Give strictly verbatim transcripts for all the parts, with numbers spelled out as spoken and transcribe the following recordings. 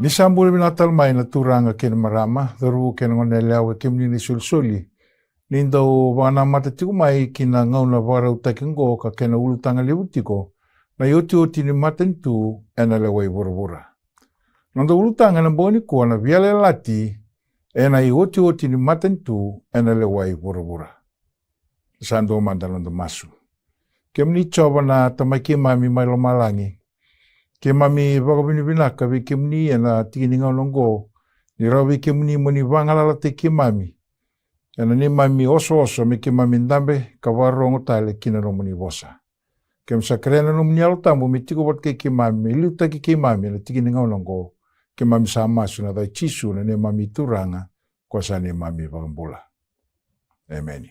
Sa bula vinaka tale mai na turaga kei na marama, cauravou kei na goneyalewa, kemuni na isolisoli ni dau vakanamata tiko mai ki na gauna vakarautaki oqo ka kena ulutaga levu tiko, na iotioti ni matanitu ena lewa i vuravura. Noda ulutaga ena bogi nikua, na veiyalayalati ena iotioti ni matanitu ena lewa i vuravura. Sa dua mada na noda masu. Kemuni Jiova na Tamai keimami mai lomalagi, keimami vakavinavinaka vei kemuni ena tiki ni gauna oqo, ni rawa vei kemuni mo ni vagalalataki keimami ena neimami osooso me keimami dabe ka vakarorogo tale ki na nomuni vosa. Keimami sa kerea na nomuni Yalo Tabu me tiko vata kei keimami, me liutaki keimami ena tiki ni gauna oqo. Keimami sa masu ena yaca i Jisu na neimami Turaga, ko sa neimami iVakabula. Emeni.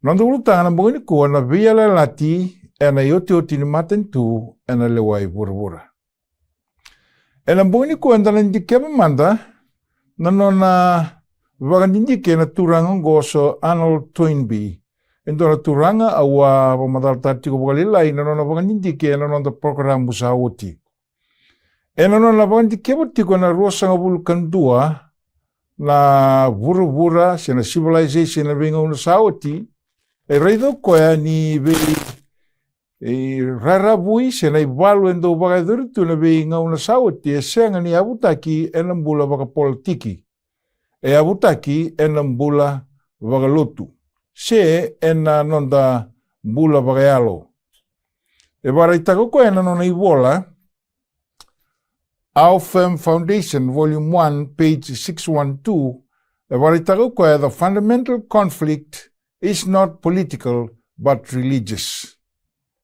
Noda ulutaga ena bogi nikua, na veiyalayalati ena iotioti ni matanitu ena lewa i vuravura. Ena bogi nikua eda na dikeva mada na nona vakadidike na turaga oqo, Sir Arnold Toynbee. E dua na turaga au a vakamacalataka tiko vakalailai na nona vakadidike ena noda porokaramu sa oti. Ena nona vakadikeva tiko na ruasagavulu ka dua na vuravura se na civilization na veigauna sa oti, e raica o koya ni vei, e, raravui se na ivalu e dau vakayacori tu na veigauna sa oti e sega ni yavutaki ena bula vakapolitiki. E yavutaki ena bula vakalotu se ena noda bula vakayalo. E vakaraitaka o koya ena nona ivola, Our Firm Foundation, Volume one, page six one two, e vakaraitaka o koya, "The fundamental conflict is not political but religious."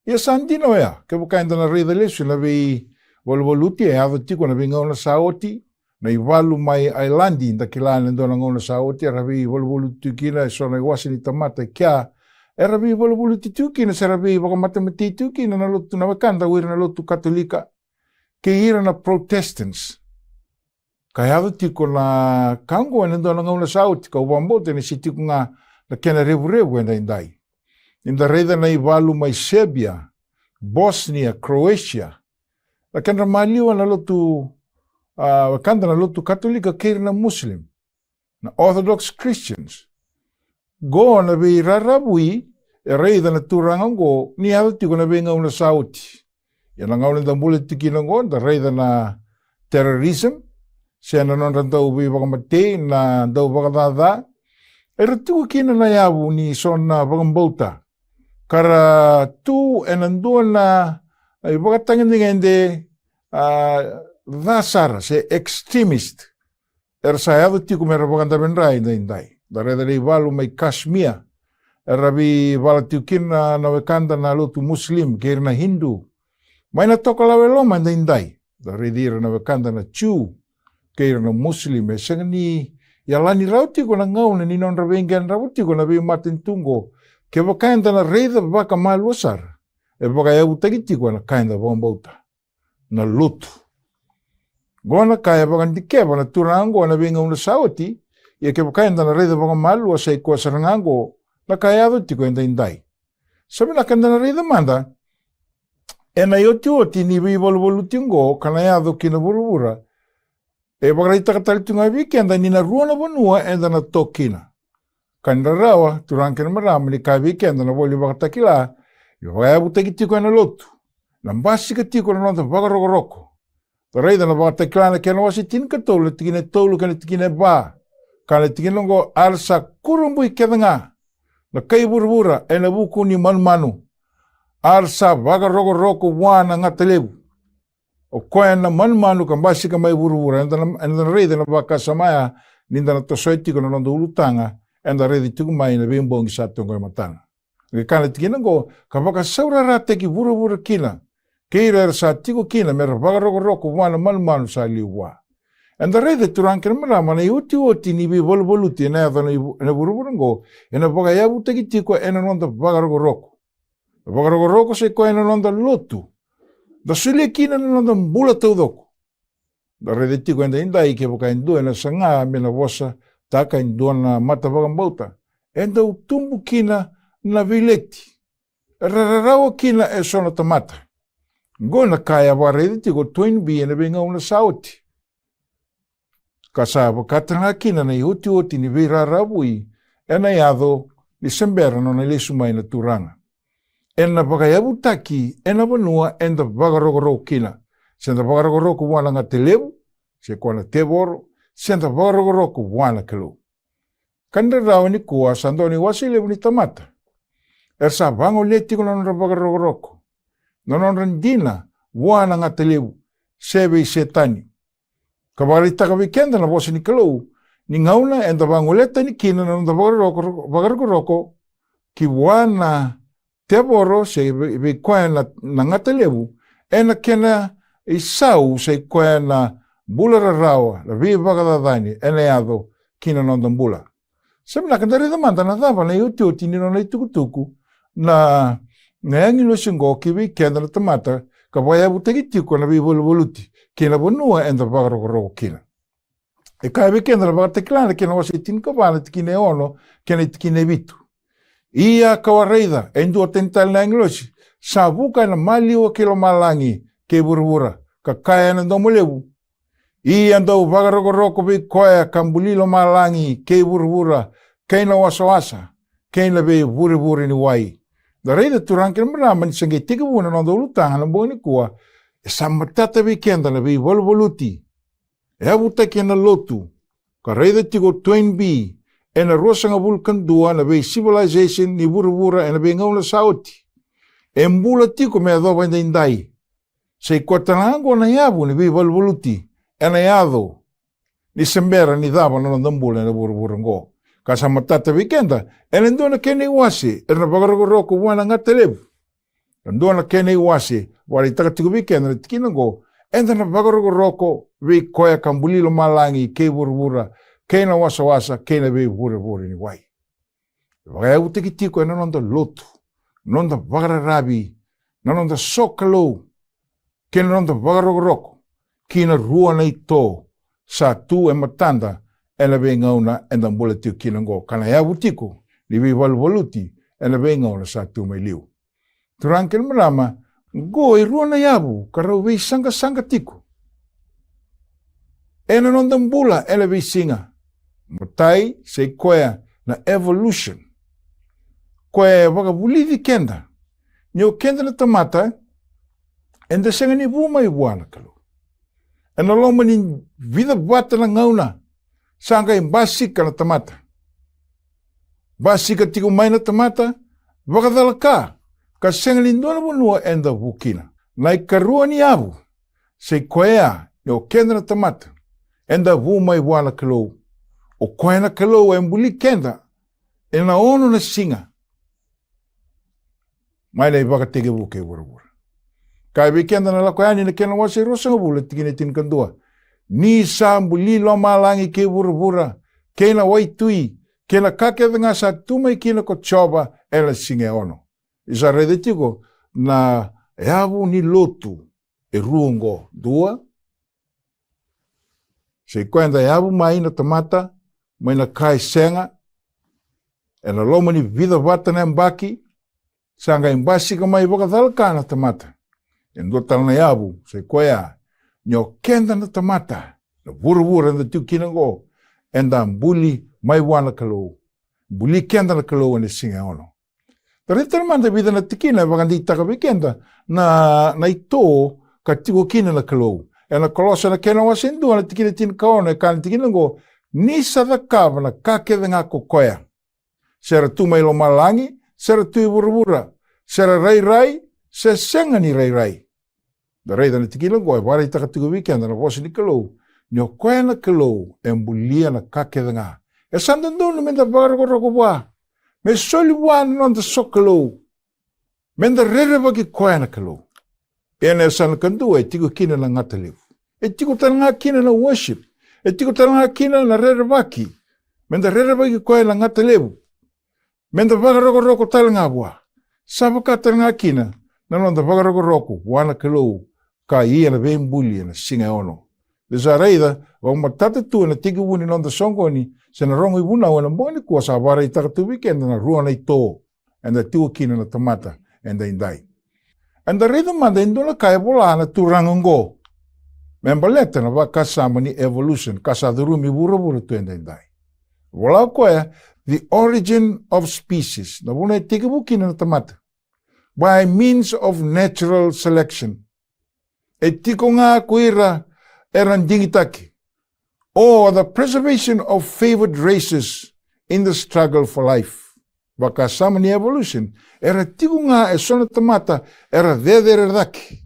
Ia sa dina oya, kevaka eda na raica lesu na veivaluvaluti e yaco tiko na veigauna sa oti, na ivalu mai Ailadi, da kila ena dua na gauna sa oti era veivaluvaluti tiko kina e so na iwase ni tamata e kea, era veivaluvaluti tiko kina se ra veivakamatematei tiko kina na lotu, na wekada o ira na lotu Katolika kei ira na Protestants. Ka yaco tiko na ka oqo ena dua na gauna sa oti, kau vakabauta ni se tiko ga na kena revurevu edaidai. Ni da raica na ivalu mai Serbia, Bosnia, Croatia, na kedra maliwa na lotu, a, wekada na lotu Katolika kei ira na Muslim, na Orthodox Christians. Qo na veiraravui e raica na turaga oqo ni yaco tiko na veigauna sa oti. Ia na gauna eda bula tiko kina oqo, da raica na terrorism se na nodra dau veivakamatei, na dau vakacaca. Era tiko kina na yavu ni so na vakabauta ka ra tu ena dua na ivakatagedegede, a, ca sara se extremist. Era sa yaco tiko mera vakadave dra edaidai. Da raica na ivalu mai Kashmir, era veivala tiko kina na wekada na lotu Muslim kei ira na Hindu. Mai na tokalau e loma edaidai, da raici ira na wekada na Jiu kei ira na Muslim. E sega ni yalani rawa tiko na gauna ni nodra veiqaravi tiko na veimatanitu oqo. Kevaka eda na raica vakamalua sara, e vakayavutaki tiko ena ka eda vakabauta, na lotu. Qo na ka e vakadikeva na turaga oqo ena veigauna sa oti. Ia kevaka eda na raica vakamalua, sa i koya sara ga oqo na ka e yaco tiko edaidai. Sa vinaka eda na raica mada ena iotioti ni veivaluvaluti oqo ka na yaco ki na vuravura. E vakaraitaka tale tu ga vei keda ni na rua na vanua eda na to kina. Ka ni rarawa, turaga kei na marama, ni kaya vei keda na ivola ni Vakatakila, e vakayavutaki tiko ena lotu, na basika tiko na noda vakarokoroko. Da raica na Vakatakila na kena wase tinikatolu, na tikina e tolu kei na tikina e va. Ka na tikina oqo: "A ra sa kurabui kece ga na kai vuravura ena vuku ni manumanu. A ra sa vakarokoroko vua na gata levu." O koya na manumanu ka basika mai vuravura. Eda na, eda na raica na vakasama ya ni da na tosoya tiko na noda ulutaga eda raica tiko mai na veibogi sa toqo e matana. Qai kaya na tikina oqo: "Ka vakasaurarataki vuravura kina kei ira era sa tiko kina, me ra vakarokoroko vua na manumanu sa liu vua." Eda raica, turaga kei na marama, na iotioti ni veivaluvaluti ena yaco ena ivu-, ena vuravura oqo, ena vakayavutaki tiko ena noda vakarokoroko. Vakarokoroko sa i koya na noda lotu. Da solia kina na noda bula taucoko. Da raica tiko edaidai, kevaka e dua ena saga me na vosataka e dua na mata vakabauta, e dau tubu kina na veileti. Ra rarawa kina e so na tamata. Oqo na ka e a vakaraica tiko o Toynbee ena veigauna sa oti, ka sa vaka tale ga kina na iotioti ni veiraravui ena yaco ni se bera na nona lesu mai na Turaga. Ena vakayavutaki ena vanua eda vakarokoroko kina, se da vakarokoroko vua na gata levu, se koya na tevoro, se da vakarokoroko vua na Kalou. Ka ni rarawa nikua sa dua na iwase levu ni tamata era sa vagolea tiko na nodra vakarokoroko, na nodra dina vua na gata levu, se vei Setani. Ka vakaraitaka vei keda na vosa ni Kalou ni gauna eda vagolea tani kina na noda vakaroko-, vakarokoroko ki vua na tevoro, se vei, vei koya na, na gata levu, ena kena isau sa i koya na bula rarawa, na veivakacacani ena yaco ki na noda bula. Sa vinaka da raica mada na cava na iotioti ni nona itukutuku na, na agilosi oqo ki vei keda na tamata, ka vakayavutaki tiko na veivaluvaluti kei na vanua eda vakarokoroko kina. E kaya vei keda na Vakatakila na kena wase tinikava na tikina e ono kei na tikina e vitu: Ia kau a raica e dua tani tale na agilosi sa vuka ena maliwa kei lomalagi kei vuravura, ka kaya ena domo levu: Ia dou vakarokoroko vei koya ka buli lomalagi kei vuravura, kei na wasawasa, kei na veivurevure ni wai. Da raica turaga kei na marama ni se qai tekivu na noda ulutaga na bogi nikua, e sa matata vei keda na veivaluvaluti e yavutaki ena lotu, ka raica tiko o Toynbee ena ruasagavulu ka dua na vei civilization ni vuravura ena veigauna sa oti e bula tiko me yacova edaidai. Sa i koya tale ga oqo na yavu ni veivaluvaluti ena yaco ni se bera ni cava na noda bula ena vuravura oqo. Ka sa matata vei keda ena dua na kena iwase era na vakarokoroko vua na gata levu. Na dua na kena iwase vakaraitaka tiko vei keda na tikina oqo, eda na vakarokoroko vei koya ka buli lomalagi kei vuravura, kei na wasawasa, kei na veivurevure ni wai. Vakayavutaki tiko ena noda lotu, noda vakararavi, na noda sokalou, kei na noda vakarokoroko ki na rua na ito sa tu e matada ena veigauna eda bula tiko kina oqo, ka na yavu tiko ni veivaluvaluti ena veigauna sa tu mai liu. Turaga kei na marama, oqo e rua na yavu ka rau veisaqasaqa tiko ena noda bula ena veisiga. Matai, sa i koya na evolution, koya e vakavulici keda ni o keda na tamata eda sega ni vu mai vua na Kalou. Ena loma ni vica vata na gauna sa qai basika na tamata. Basika tiko mai na tamata, vakacalaka, ka sega ni dua na vanua eda vu kina. Na ikarua ni yavu sa i koya ni o keda na tamata eda vu mai vua na Kalou. O koya na Kalou e buli keda ena ono na siga mai na ivakatekivu kei vuravura. Kaya vei keda na Lako Yani na kena wase ruasagavulu, tikina e tinikadua: Ni sa buli lomalagi kei vuravura, kei na waitui, kei na ka kece ga sa tu mai kina ko Jiova ena siga e ono. Ni sa raica tiko na yavu ni lotu e rua oqo. Dua, sa i koya eda yavu mai na tamata mai na ka e sega, ena loma ni vica vata na yabaki sa qai basika mai vakacalaka na tamata. E dua tale na yavu sa i koya ni o keda na tamata, na vuravura eda tiko kina oqo, eda buli mai vua na Kalou. Buli keda na Kalou ena siga e ono. Da raica tale mada e vica na tikina e vakadeitaka vei keda na, na ito ka tiko kina na Kalou. Ena Kolosa na kena wase dua na tikina tinikaono e kaya na tikina oqo: Ni sa cakava na ka kece ga ko koya, se ra tu mai lomalagi, se ra tu i vuravura, se ra rairai, se sega ni rairai. Da raica na tikina oqo e vakaraitaka tiko vei keda na vosa ni Kalou ni o koya na Kalou e bulia na ka kece ga. E sa dodonu meda vakarokoroko vua, me soli vua na noda sokalou, meda rerevaki koya na Kalou. Ia na yasana kadua e tiko kina na gata levu, e tiko tale ga kina na worship, e tiko tale ga kina na rerevaki. Meda rerevaki koya na gata levu, meda vakarokoroko tale ga vua. Sa vaka tale ga kina na noda vakarokoroko vua na Kalou ka ia na veibuli ena siga e ono. Ni sa raica vakamatata tu ena tekivu ni noda soqoni se na rogo ivunau ena bogi nikua, sa vakaraitaka tu vei keda na rua na ito eda tiko kina na tamata edaidai. Eda raica mada e dua na ka e vola na turaga oqo me baleta na vakasama ni evolution ka sa curumi vuravura tu edaidai. Vola o koya, the origin of species, na vanua e tekivu kina na tamata, by means of natural selection. E tiko ga ko ira era digitaki, or the preservation of favored races in the struggle for life. Vakasama ni evolution, era tiko ga e so na tamata era cecere cake,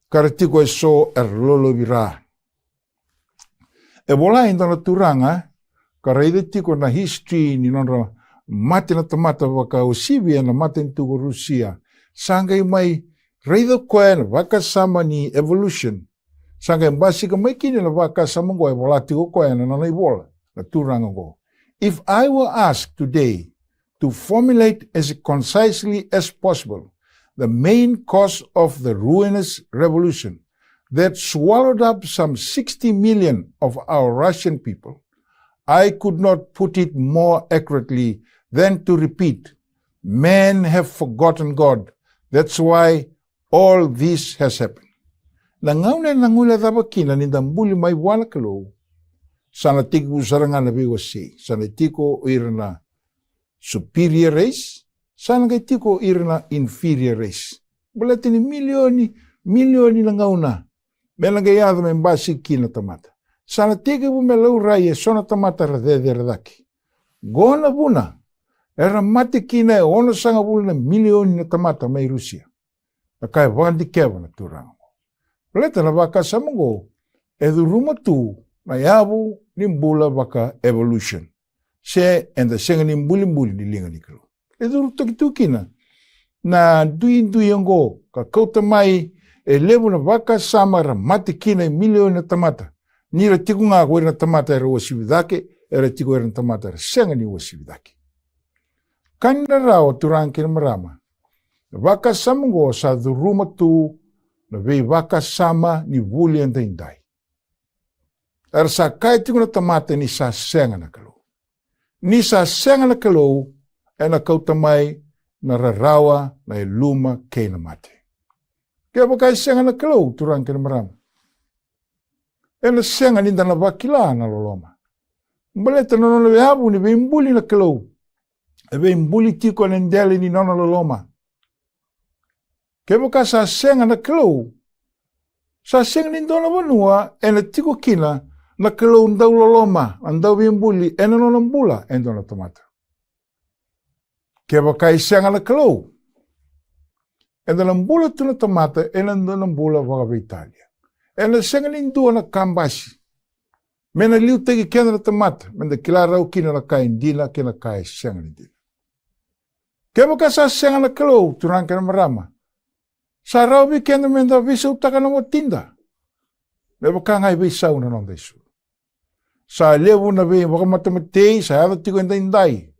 ka ra tiko e so era lolovira. E vola e dua na turaga ka raica tiko na history ni nodra mate na tamata vakauasivi ena matanitu ko Rusia. Sa qai mai raica koya na vakasama ni evolution. Sa qai basika mai kina na vakasama oqo e vola tiko koya ena nona ivola na turaga oqo. If I were asked today to formulate as concisely as possible the main cause of the ruinous revolution that swallowed up some sixty million of our Russian people, I could not put it more accurately than to repeat, men have forgotten God. That's why all this has happened. Na gauna ena guilecava kina ni da buli mai vua na Kalou, sa na tekivu sara ga na veiwasei. Sa na tiko o ira na superior race, sa na qai tiko o ira na inferior race. Baleta ni milioni, milioni na gauna me na qai yaco me basika kina na tamata. Sa na tekivu me laurai e so na tamata era cecere cake. Qo na vuna era mate kina e onosagavulu na milioni na tamata mai Rusia. Na ka e vakadikeva na turaga oqo. Baleta na vakasama oqo e curuma tu na yavu ni bula vaka-evolution, se eda sega ni bulibuli ni liga ni Kalou. E curu toki tu kina na duidui oqo ka kauta mai e levu na vakasama era mate kina e milioni na tamata, ni ra tiko ga ko ira na tamata era uasivi cake, era tiko ira na tamata era sega ni uasivi cake. Ka ni rarawa, turaga kei na marama, na vakasama oqo sa curuma tu na veivakasama ni vuli edaidai. Era sa kaya tiko na tamata ni sa sega na Kalou. Ni sa sega na Kalou, ena kauta mai na rarawa, na yaluma kei na mate. Kevaka e sega na Kalou, turaga kei na marama, ena sega ni da na vakila na loloma. Baleta na nona yavu ni veibuli na Kalou e veibuli tiko ena dela ni nona loloma. Kevaka sa sega na Kalou, sa sega ni dua na vanua ena tiko kina na Kalou dau loloma, na dau veibuli ena nona bula e dua na tamata. Kevaka e sega na Kalou, eda na bula tu na tamata ena dua na bula vakaveitalia. Ena sega ni dua na kabasi me na liutaki keda na tamata me da kila rawa kina na ka e dina kei na ka e sega ni dina. Kevaka sa sega na Kalou, turaga kei na marama, sa rawa vei keda me da veisautaka na watida me vaka ga e veisau na noda isulu. Sa levu na veivakamatei sa yaco tiko edaidai.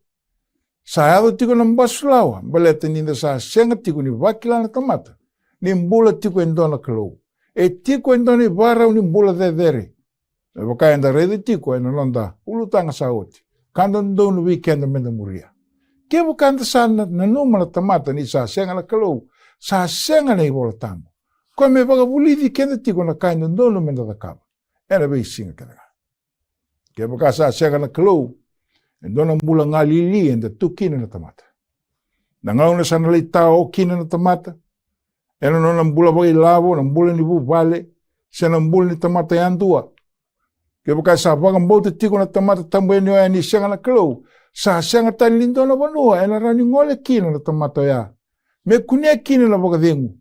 Sa yaco tiko na basulawa baleta ni da sa sega tiko ni vakila na tamata ni bula tiko e dua na Kalou. E tiko e dua na ivakarau ni bula cecere. Me vaka eda raica tiko ena noda ulutaga sa oti, ka dodonu vei keda me da muria. Kevaka eda sa na-, nanuma na tamata ni sa sega na Kalou, sa sega na iVola Tabu, koya me vakavulici keda tiko na ka e dodonu me da cakava ena veisiga kece ga. Kevaka sa sega na Kalou, e dua na bula galili eda tu kina na tamata. Na gauna sa na lai tao kina na tamata ena nona bula vakailavo, na bula ni vuvale, se na bula ni tamata yadua. Kevaka sa vakabauta tiko na tamata tabu yani oya ni sega na Kalou, sa sega tale ni dua na vanua ena rawa ni gole kina na tamata oya me kunea kina na vakacegu.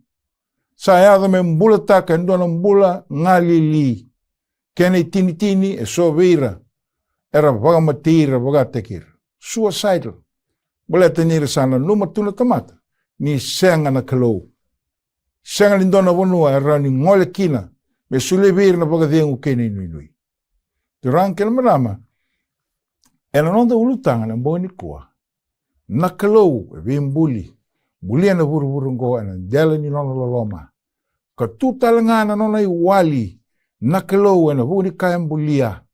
Sa yaco me bulataka e dua na bula galili, kena itinitini e so vei ira era vakamatei ira vakataki ira, suicidal. Baleta ni ra sa nanuma tu na tamata ni sega na Kalou. Sega ni dua na vanua e rawa ni gole kina me solia vei ira na vakacegu kei na inuinui. Turaga kei na marama, ena noda ulutaga na bogi nikua, na Kalou e veibuli, bulia na vuravura oqo ena dela ni nona loloma. Ka tu tale ga na nona iwali na Kalou ena vuku ni ka e bulia,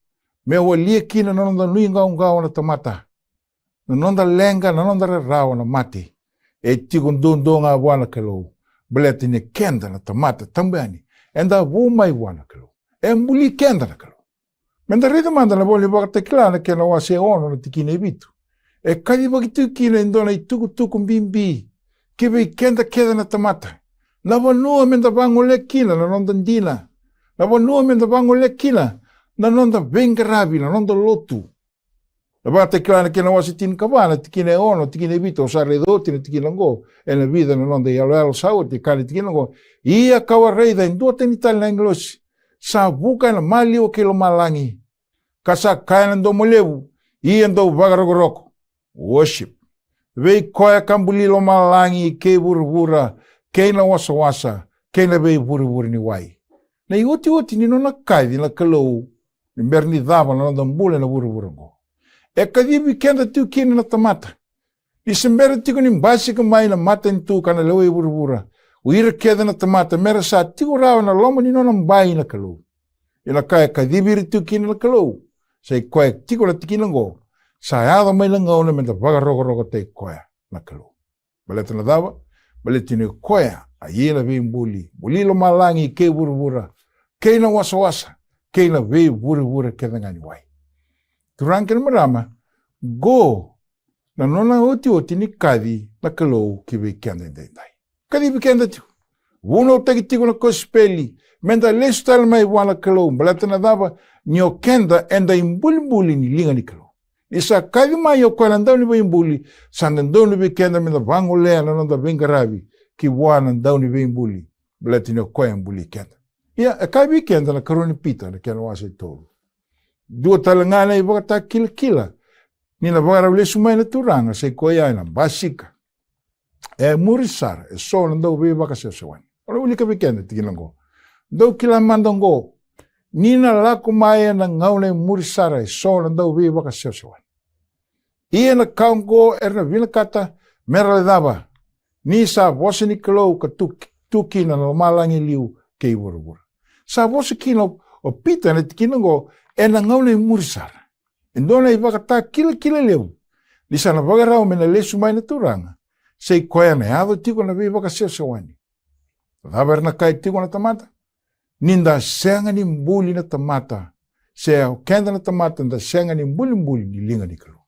me walia kina na noda nuiqawaqawa na tamata, na noda leqa, na noda rarawa, na mate. E tiko duadua ga vua na Kalou Baleta ni keda na tamata tabu yani, eda vu mai vua na Kalou. E buli keda na Kalou. Meda raica mada na Vola ni Vakatakila na kena wase e ono na tikina e vitu. E kacivaki tu kina e dua na itukutuku bibi ki vei keda kece na tamata. Na vanua meda vagolea kina na noda dina. Na vanua meda vagolea kina na noda veiqaravi, na noda lotu. Na Vakatakila na kena wase tinikava na tikina e ono, tikina e vitu, au sa raica oti na tikina oqo ena vica na noda iyaloyalo sa oti, e kaya na tikina oqo: Ia ka'u a raica e dua tani tale na agilosi sa vuka ena maliwa kei lomalagi, ka sa kaya ena domo levu, ia dau vakarokoroko, worship, vei koya ka buli lomalagi kei vuravura, kei na wasawasa, kei na veivurevure ni wai. Na iotioti ni nona kaci na Kalou ni bera ni cava na noda bula ena vuravura oqo. E kacivi keda tu kina na tamata. Ni se bera tiko ni basika mai na matanitu ka na lewai vuravura o ira kece na tamata, mera sa tiko rawa ena loma ni nona bai na Kalou. Ia na ka e kacivi ira tu kina na Kalou, sa i koya e tiko na tikina oqo, sa yaco mai na gauna meda vakarokorokotaki koya na Kalou. Baleta na cava? Baleta ni o koya a ia na veibuli, buli lomalagi kei vuravura, kei na wasawasa, kei na veivurevure kece ga ni wai. Turaga kei na marama, qo na nona otioti ni kaci na Kalou ki vei keda edaidai. Kacivi keda tiko. Vunautaki tiko na kosipeli meda lesu tale mai vua na Kalou. Baleta na cava? Ni o keda eda ibulibuli ni liga ni Kalou. Ni sa kaci mai o koya na dauniveibuli, sa dodonu vei keda meda vagolea na noda veiqaravi ki vua na dauniveibuli. Baleta ni o koya e buli keda. Ia, e kaya vei keda na karua ni Pita na kena wase e tolu: Dua tale ga na ivakatakilakila ni na vakarau lesu mai na Turaga, sa i koya ena basika e muri sara eso na dauveivakasewasewani. O na wilika vei keda tikina oqo. Dou kila mada oqo, ni na lako mai ena gauna e muri sara eso na dauveivakasewasewani. Ia na ka oqo era na vinakata mera lai cava? Ni sa vosa ni Kalou ka tu, tu kina na lomalagi e liu kei vuravura. Sa vosa kina o, o Pita ena tikina oqo ena gauna e muri sara. E dua na ivakatakilakila levu ni sa na vakarau me na lesu mai na Turaga, sa i koya na yaco tiko na veivakasewasewani. Cava era na kaya tiko na tamata? Ni da sega ni buli na tamata, se o keda na tamata da sega ni bulibuli ni liga ni Kalou.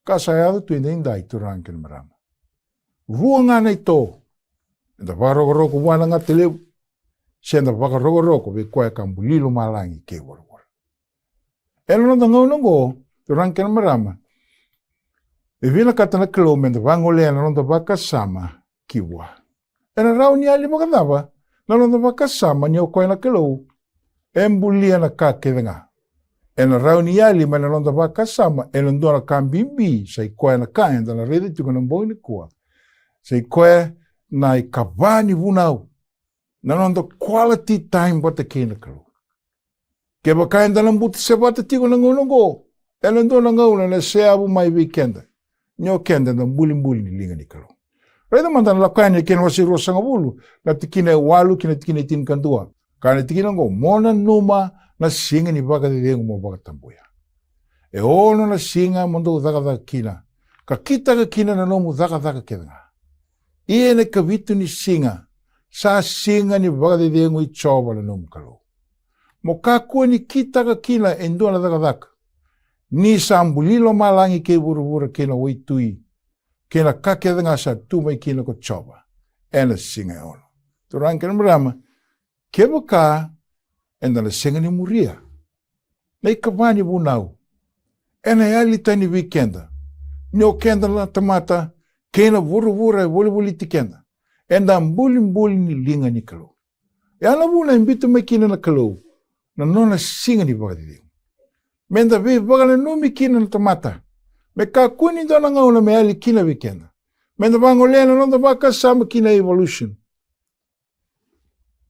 Ka sa yaco tu edaidai, turaga kei na marama. Rua ga na ito: eda vakarokoroko vua na gata levu, se da vakarokoroko vei koya ka buli lomalagi kei vuravura. Ena noda gauna oqo, turaga kei na marama, e vinakata na Kalou meda vagolea na noda vakasama ki vua. Ena rawa ni yali vakacava na noda vakasama ni o koya na Kalou e bulia na ka kece ga? Ena rawa ni yali mai na noda vakasama ena dua na ka bibi, sa i koya na ka eda na raica tiko ena bogi nikua. Sa i koya na ikava ni vunau, na noda quality time vata kei na Kalou. Kevaka eda na buta sevata tiko na gauna oqo, ena dua na gauna ena seyavu mai vei keda ni o keda eda bulibuli ni liga ni Kalou. Raica mada na Lako Yani na kena wase ruasagavulu, na tikina e walu ki na tikina e tinikadua. Kaya na tikina oqo: Mo nanuma na siga ni vakacecegu mo vakatabuya. E ono na siga mo dou cakacaka kina, ka kitaka kina na nomu cakacaka kece ga. Ia na ikavitu ni siga sa siga ni vakacecegu i Jiova na nomu Kalou. Mo kakua ni kitaka kina e dua na cakacaka, ni sa buli lomalagi kei vuravura kei na waitui, kei na ka kece ga sa tu mai kina ko Jiova ena siga e ono. Turaga kei na marama, kevaka eda na sega ni muria na ikava ni vunau, ena yali tani vei keda ni o keda na tamata kei na vuravura e volivoliti keda, eda bulibuli ni liga ni Kalou. Ya na vuna e biuta mai kina na Kalou na nona siga ni vakacecegu, meda veivakananumi kina na tamata, me kakua ni dua na gauna me yali kina vei keda, meda vagolea na noda vakasama ki na evolution.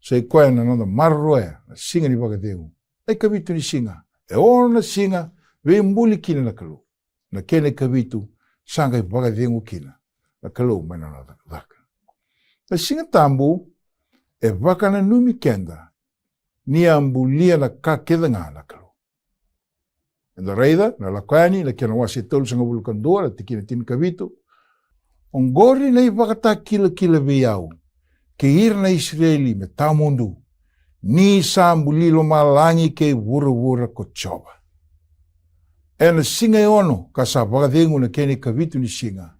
Sa i koya na noda maroroya na siga ni vakacegu. Na ikavitu ni siga, e ono na siga veibuli kina na Kalou. Na kena ikavitu, sa qai vakacegu kina na Kalou mai na nona cakacaka. Na Siga Tabu e vakananumi keda ni a bulia na ka kece ga na Kalou. Eda raica na Lako Yani na kena wase tolusagavulu ka dua, na tikina tinikavitu: Oqori na ivakatakilakila vei au, kei ira na Isireli me tawamudu, ni sa buli lomalagi kei vuravura ko Jiova. Ena siga e ono ka sa vakacegu na kena ikavitu ni siga,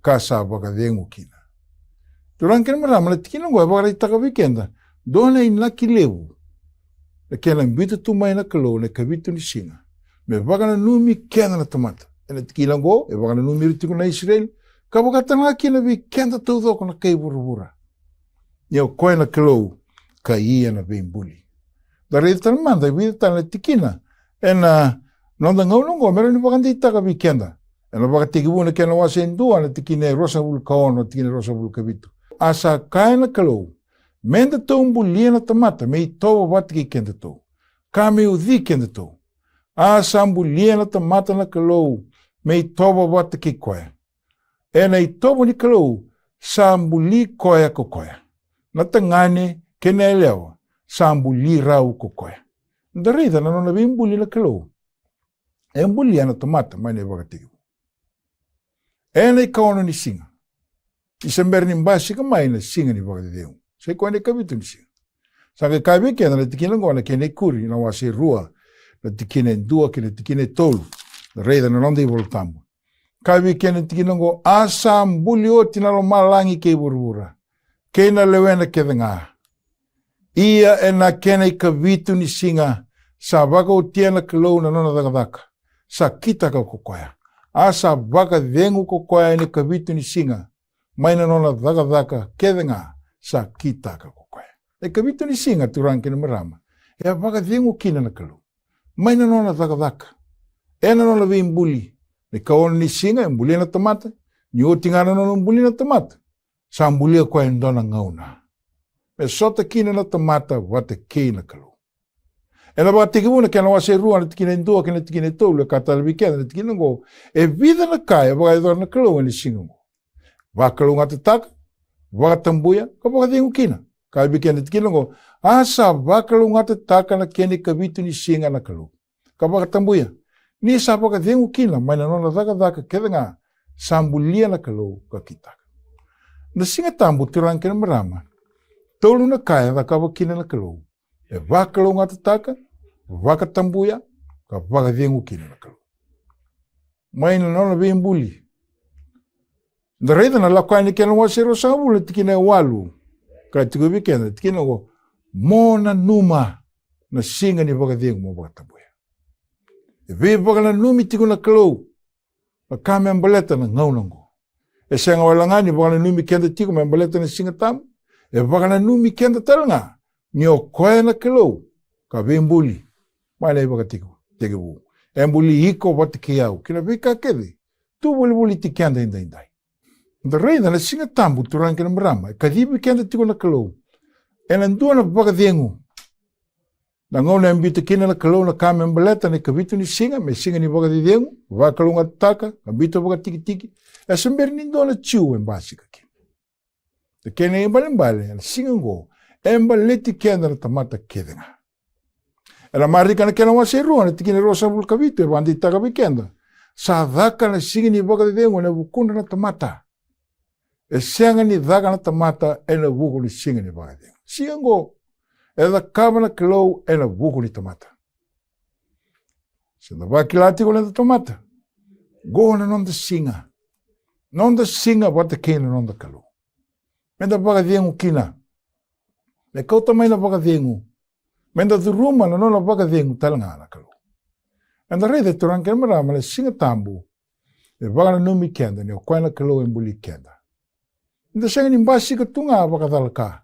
ka sa vakacegu kina. Turaga kei na marama, na tikina oqo e vakaraitaka vei keda dua na inaki levu na kena biuta tu mai na Kalou na ikavitu ni siga me vakananumi keda na tamata. Ena tikina oqo e vakananumi ira tiko na Isireli, ka vakatalega kina vei keda taucoko na kai vuravura, ni o koya na Kalou ka ia na veibuli. Da raica tale mada e vica tale na tikina ena noda gauna oqo me rawa ni vakadeitaka vei keda. Ena Vakatekivu na kena wase e dua na tikina e ruasagavulu ka ono, na tikina e ruasagavulu ka vitu: A sa kaya na Kalou, me datou bulia na tamata me itovo vata kei kedatou, ka me uci kedatou. A sa bulia na tamata na Kalou me itovo vata kei koya. Ena itovo ni Kalou sa buli koya ko koya, na tagane kei na yalewa sa buli rau ko koya. Da raica na nona veibuli na Kalou. E bulia na tamata mai na iVakatekivu. Ena ikaono ni siga, ni se bera ni basika mai na siga ni vakacecegu, sa i koya na ikavitu ni siga. Sa qai kaya vei keda na tikina oqo na kena ikuri, na wase e rua, na tikina e dua kei na tikina e tolu. Da raica na noda iVola Tabu. Kaya vei keda na tikina oqo: A sa buli oti na lomalagi kei vuravura, kei na lewena kece ga. Ia ena kena ikavitu ni siga sa vakaotia na Kalou na nona cakacaka sa kitaka ko koya. A sa vakacegu ko koya ena ikavitu ni siga mai na nona cakacaka kece ga sa kitaka ko koya. Na ikavitu ni siga, turaga kei na marama, e a vakacegu kina na Kalou mai na nona cakacaka, ena nona veibuli. Na ikaono ni siga e bulia na tamata. Ni oti ga na nona buli na tamata, sa bulia koya e dua na gauna me sota kina na tamata vata kei na Kalou. Ena Vakatekivu na kena wase e rua na tikina e dua kei na tikina e tolu e kaya tale vei keda na tikina oqo: E vica na ka e vakayacora na Kalou ena siga oqo: vakalougatataka, vakatabuya, ka vakacegu kina. Kaya vei keda na tikina oqo: A sa vakalougatataka na kena ikavitu ni siga na Kalou, ka vakatabuya, ni sa vakacegu kina mai na nona cakacaka kece ga sa bulia na Kalou ka kitaka. Na Siga Tabu, turaga kei na marama, tolu na ka e cakava kina na Kalou: e vakalougatataka, vakatabuya, ka vakacegu kina na Kalou mai na nona veibuli. Da raica na Lako Yani kena wase e ruasagavulu na tikina e walu. Kaya tiko vei keda na tikina oqo: Mo nanuma na siga ni vakacegu, mo vakatabuya. E veivakananumi tiko na Kalou na ka me baleta na gauna oqo. E sega wale ga ni vakananumi keda tiko me baleta na Siga Tabu, e vakananumi keda tale ga ni o koya na Kalou ka veibuli mai na iVakatekivu. E buli iko vata kei au ki na veika kece tu volivoliti keda edaidai. Da raica na Siga Tabu, turaga kei na marama, e kacivi keda tiko na Kalou ena dua na vakacegu. Na gauna e biuta kina na Kalou na ka me baleta na ikavitu ni siga me siga ni vakacecegu, vakalougatataka, ka biuta vakatikitiki, e se bera ni dua na Jiu e basika kina. Na kena ibalebale, ena siga oqo e baleti keda na tamata kece ga. Ena Marika na kena wase e rua na tikina e ruasagavulu ka vitu e vakadeitaka vei keda: Sa caka na siga ni vakacecegu ena vukudra na tamata. E sega ni caka na tamata ena vuku ni siga ni vakacegu. Siga oqo e cakava na Kalou ena vuku ni tamata. Se da vakila tiko na tamata, oqo na noda siga. Noda siga vata kei na noda Kalou. Meda vakacegu kina. Me kauta mai na vakacegu. Meda curuma na nona vakacegu tale ga na Kalou. Eda raica, turaga kei na marama, na Siga Tabu e vakananumi keda ni o koya na Kalou e buli keda. Eda sega ni basika tu ga vakacalaka.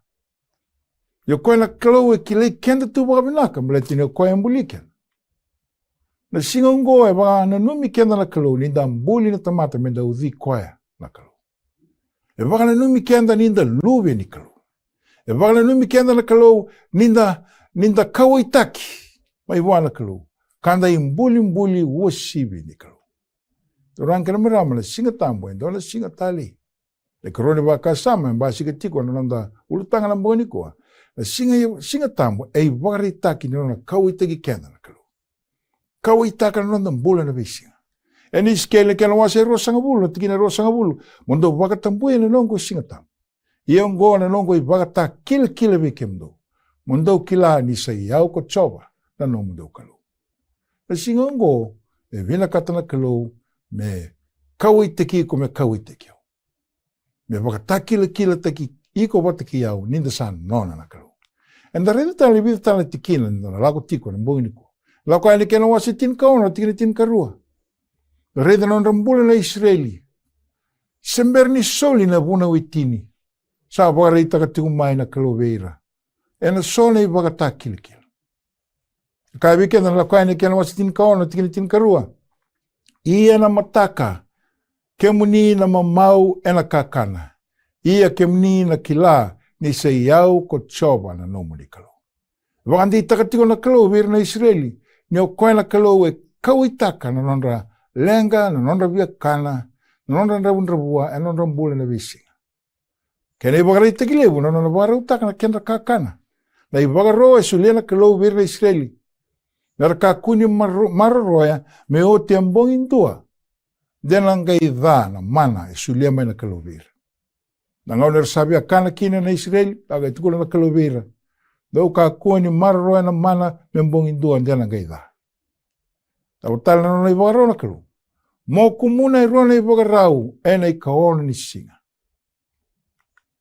Ia o koya na Kalou e kilai keda tu vakavinaka baleta ni o koya e buli keda. Na siga oqo e vakananumi keda na Kalou ni da buli na tamata, meda uci koya na Kalou. E vakananumi keda ni da luve ni Kalou. E vakananumi keda na Kalou ni da, ni da kauwaitaki mai vua na Kalou, ka da ibulibuli uasivi ni Kalou. Turaga kei na marama, na Siga Tabu e dua na siga talei. E karua ni vakasama e basika tiko na noda ulutaga na bogi nikua. Na siga, Siga Tabu e ivakaraitaki ni nona kauwaitaki keda na Kalou. Kauwaitaka na noda bula na veisiga. Ena Isikeli na kena wase e ruasagavulu na tikina e ruasagavulu: Mo dou vakatabuya na noqu Siga Tabu. Ia oqo na noqu ivakatakilakila vei kemudou, mo dou kila ni sa i au ko Jiova na nomudou Kalou. Na siga oqo e vinakata na Kalou me kauwaitaki iko, me kauwaitaki au, me vakatakilakilataki iko vata kei au ni da sa nona na Kalou. Eda raica tale e vica tale na tikina eda na lako tiko ena bogi nikua. Lako Yani kena wase tinikaono, tikina tinikarua. Raica na nodra bula na Isireli. Se bera ni soli na vunau e tini, sa vakaraitaka tiko mai na Kalou vei ira ena so na ivakatakilakila. Kaya vei keda na Lako Yani kena wase tinikaono, tikina tinikarua: Ia na mataka kemuni na mamau ena kakana, ia kemuni na kila ni sa i au ko Jiova na nomuni Kalou. Vakadeitaka tiko na Kalou vei ira na Isireli ni o koya na Kalou e kauwaitaka na nodra leqa, na nodra viakana, na nodra dravudravua, ena nodra bula ena veisiga. Kena ivakaraitaki levu na nona vakarautaka na kedra kakana. Na ivakaro e solia na Kalou vei ira na Isireli me ra kakua ni maro-, maroroya me oti e bogi dua de na qai ca na mana e solia mai na Kalou vei ira. Na gauna era sa viakana kina na Isireli, a qai tukuna na Kalou vei ira: Dou kakua ni maroroya na mana me bogi dua de na qai ca. Cava tale na nona ivakaro na Kalou? Mo kumuna e rua na ivakarau ena ikaono ni siga.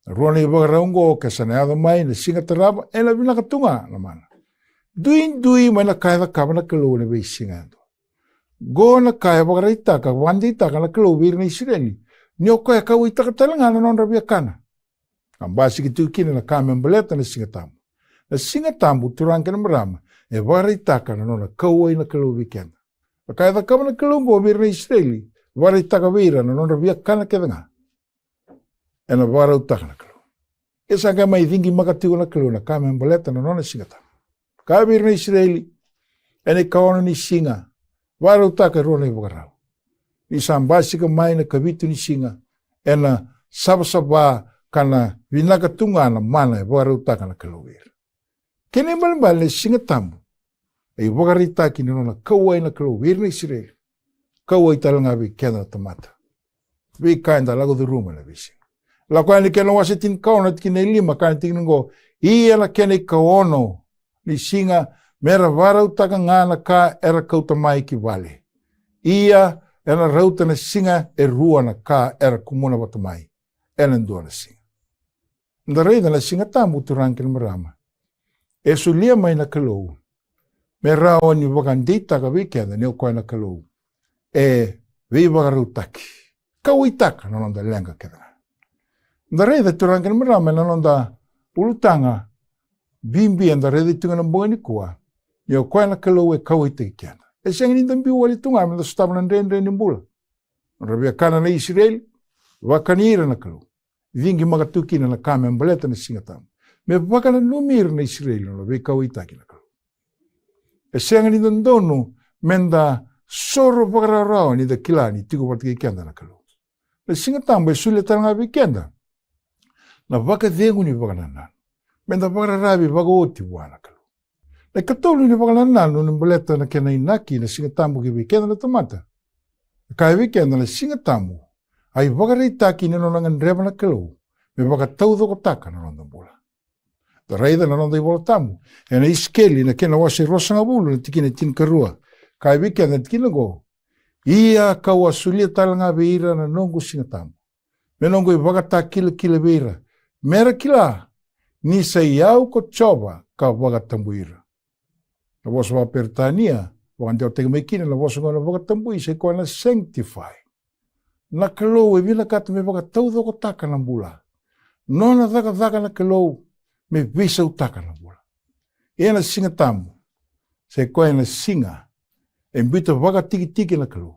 Na rua na ivakarau oqo, ke sa na yaco mai na siga tarava, ena vinaka tu ga na mana. Duidui mai na ka e cakava na Kalou ena veisiga yadua. Qo na ka e vakaraitaka, vakadeitaka na Kalou vei ira na Isireli ni o koya e kauwaitaka tale ga na nodra viakana. A basika tiko kina na ka me baleta na Siga Tabu. Na Siga Tabu, turaga kei na marama, e vakaraitaka na nona kauwai na Kalou vei keda. Na ka e cakava na Kalou oqo vei ira na Isireli, vakaraitaka vei ira na nodra viakana kece ga, ena vakarautaka na Kalou. E sa qai mai ciqimaka tiko na Kalou na ka me baleta na nona Siga Tabu. Kaya vei ira na Isireli, ena ikaono ni siga, vakarautaka e rua na ivakarau. Ni sa basika mai na ikavitu ni siga, ena savasava ka na vinaka tu ga na mana e vakarautaka na Kalou vei ira. Kena ibalebale, na Siga Tabu e ivakaraitaki ni nona kauwai na Kalou vei ira na Isireli. Kauwai tale ga vei keda na tamata. Veika eda lako curuma ena veisiga. Lako Yani kena wase tinikaono, tikina e lima, kaya na tikina oqo: Ia na kena ikaono ni siga me ra vakarautaka ga na ka era kauta mai ki vale. Ia ena rauta na siga e rua na ka era kumuna vata mai ena dua na siga. Da raica na Siga Tabu, turaga kei na marama, e solia mai na Kalou me rawa ni vakadeitaka vei keda ni o koya na Kalou e veivakarautaki, kauwaitaka na noda leqa kece ga. Da raica, turaga kei na marama, ena noda ulutaga bibi eda raica tiko ena bogi nikua, ni o koya na Kalou e kauwaitaki keda. E sega ni da biu wale tu ga me da sotava na dredre ni bula. Nodra viakana na Isireli, vakani ira na Kalou. Ciqimaka tu kina na ka me baleta na Siga Tabu, me vakananumi ira na Isireli na nona veikauwaitaki na Kalou. E sega ni dodonu me da soro vakarawarawa ni da kila ni tiko vata kei keda na Kalou. Na Siga Tabu e solia tale ga vei keda na vakacegu ni vakanananu, me da vakararavi vakaoti vua na Kalou. Na ikatolu ni vakanananu ni baleta na kena inaki na Siga Tabu ki vei keda na tamata. E kaya vei keda na Siga Tabu a ivakaraitaki ni nona gadreva na Kalou me vakataucokotaka na noda bula. Da raica na noda iVola Tabu ena Isikeli na kena wase ruasagavulu na tikina e tinikarua. Kaya vei keda na tikina oqo: Ia kau a solia tale ga vei ira na noqu Siga Tabu me noqu ivakatakilakila vei ira, me ra kila ni sa i au ko Jiova ka vakatabui ira. Na vosa vakaperitania vakadewataki mai kina na vosa oqo na vakatabui, sa i koya na sanctify. Na Kalou e vinakata me vakataucokotaka na bula. Nona cakacaka na Kalou me veisautaka na bula. Ia na Siga Tabu sa i koya na siga e biuta vakatikitiki na Kalou,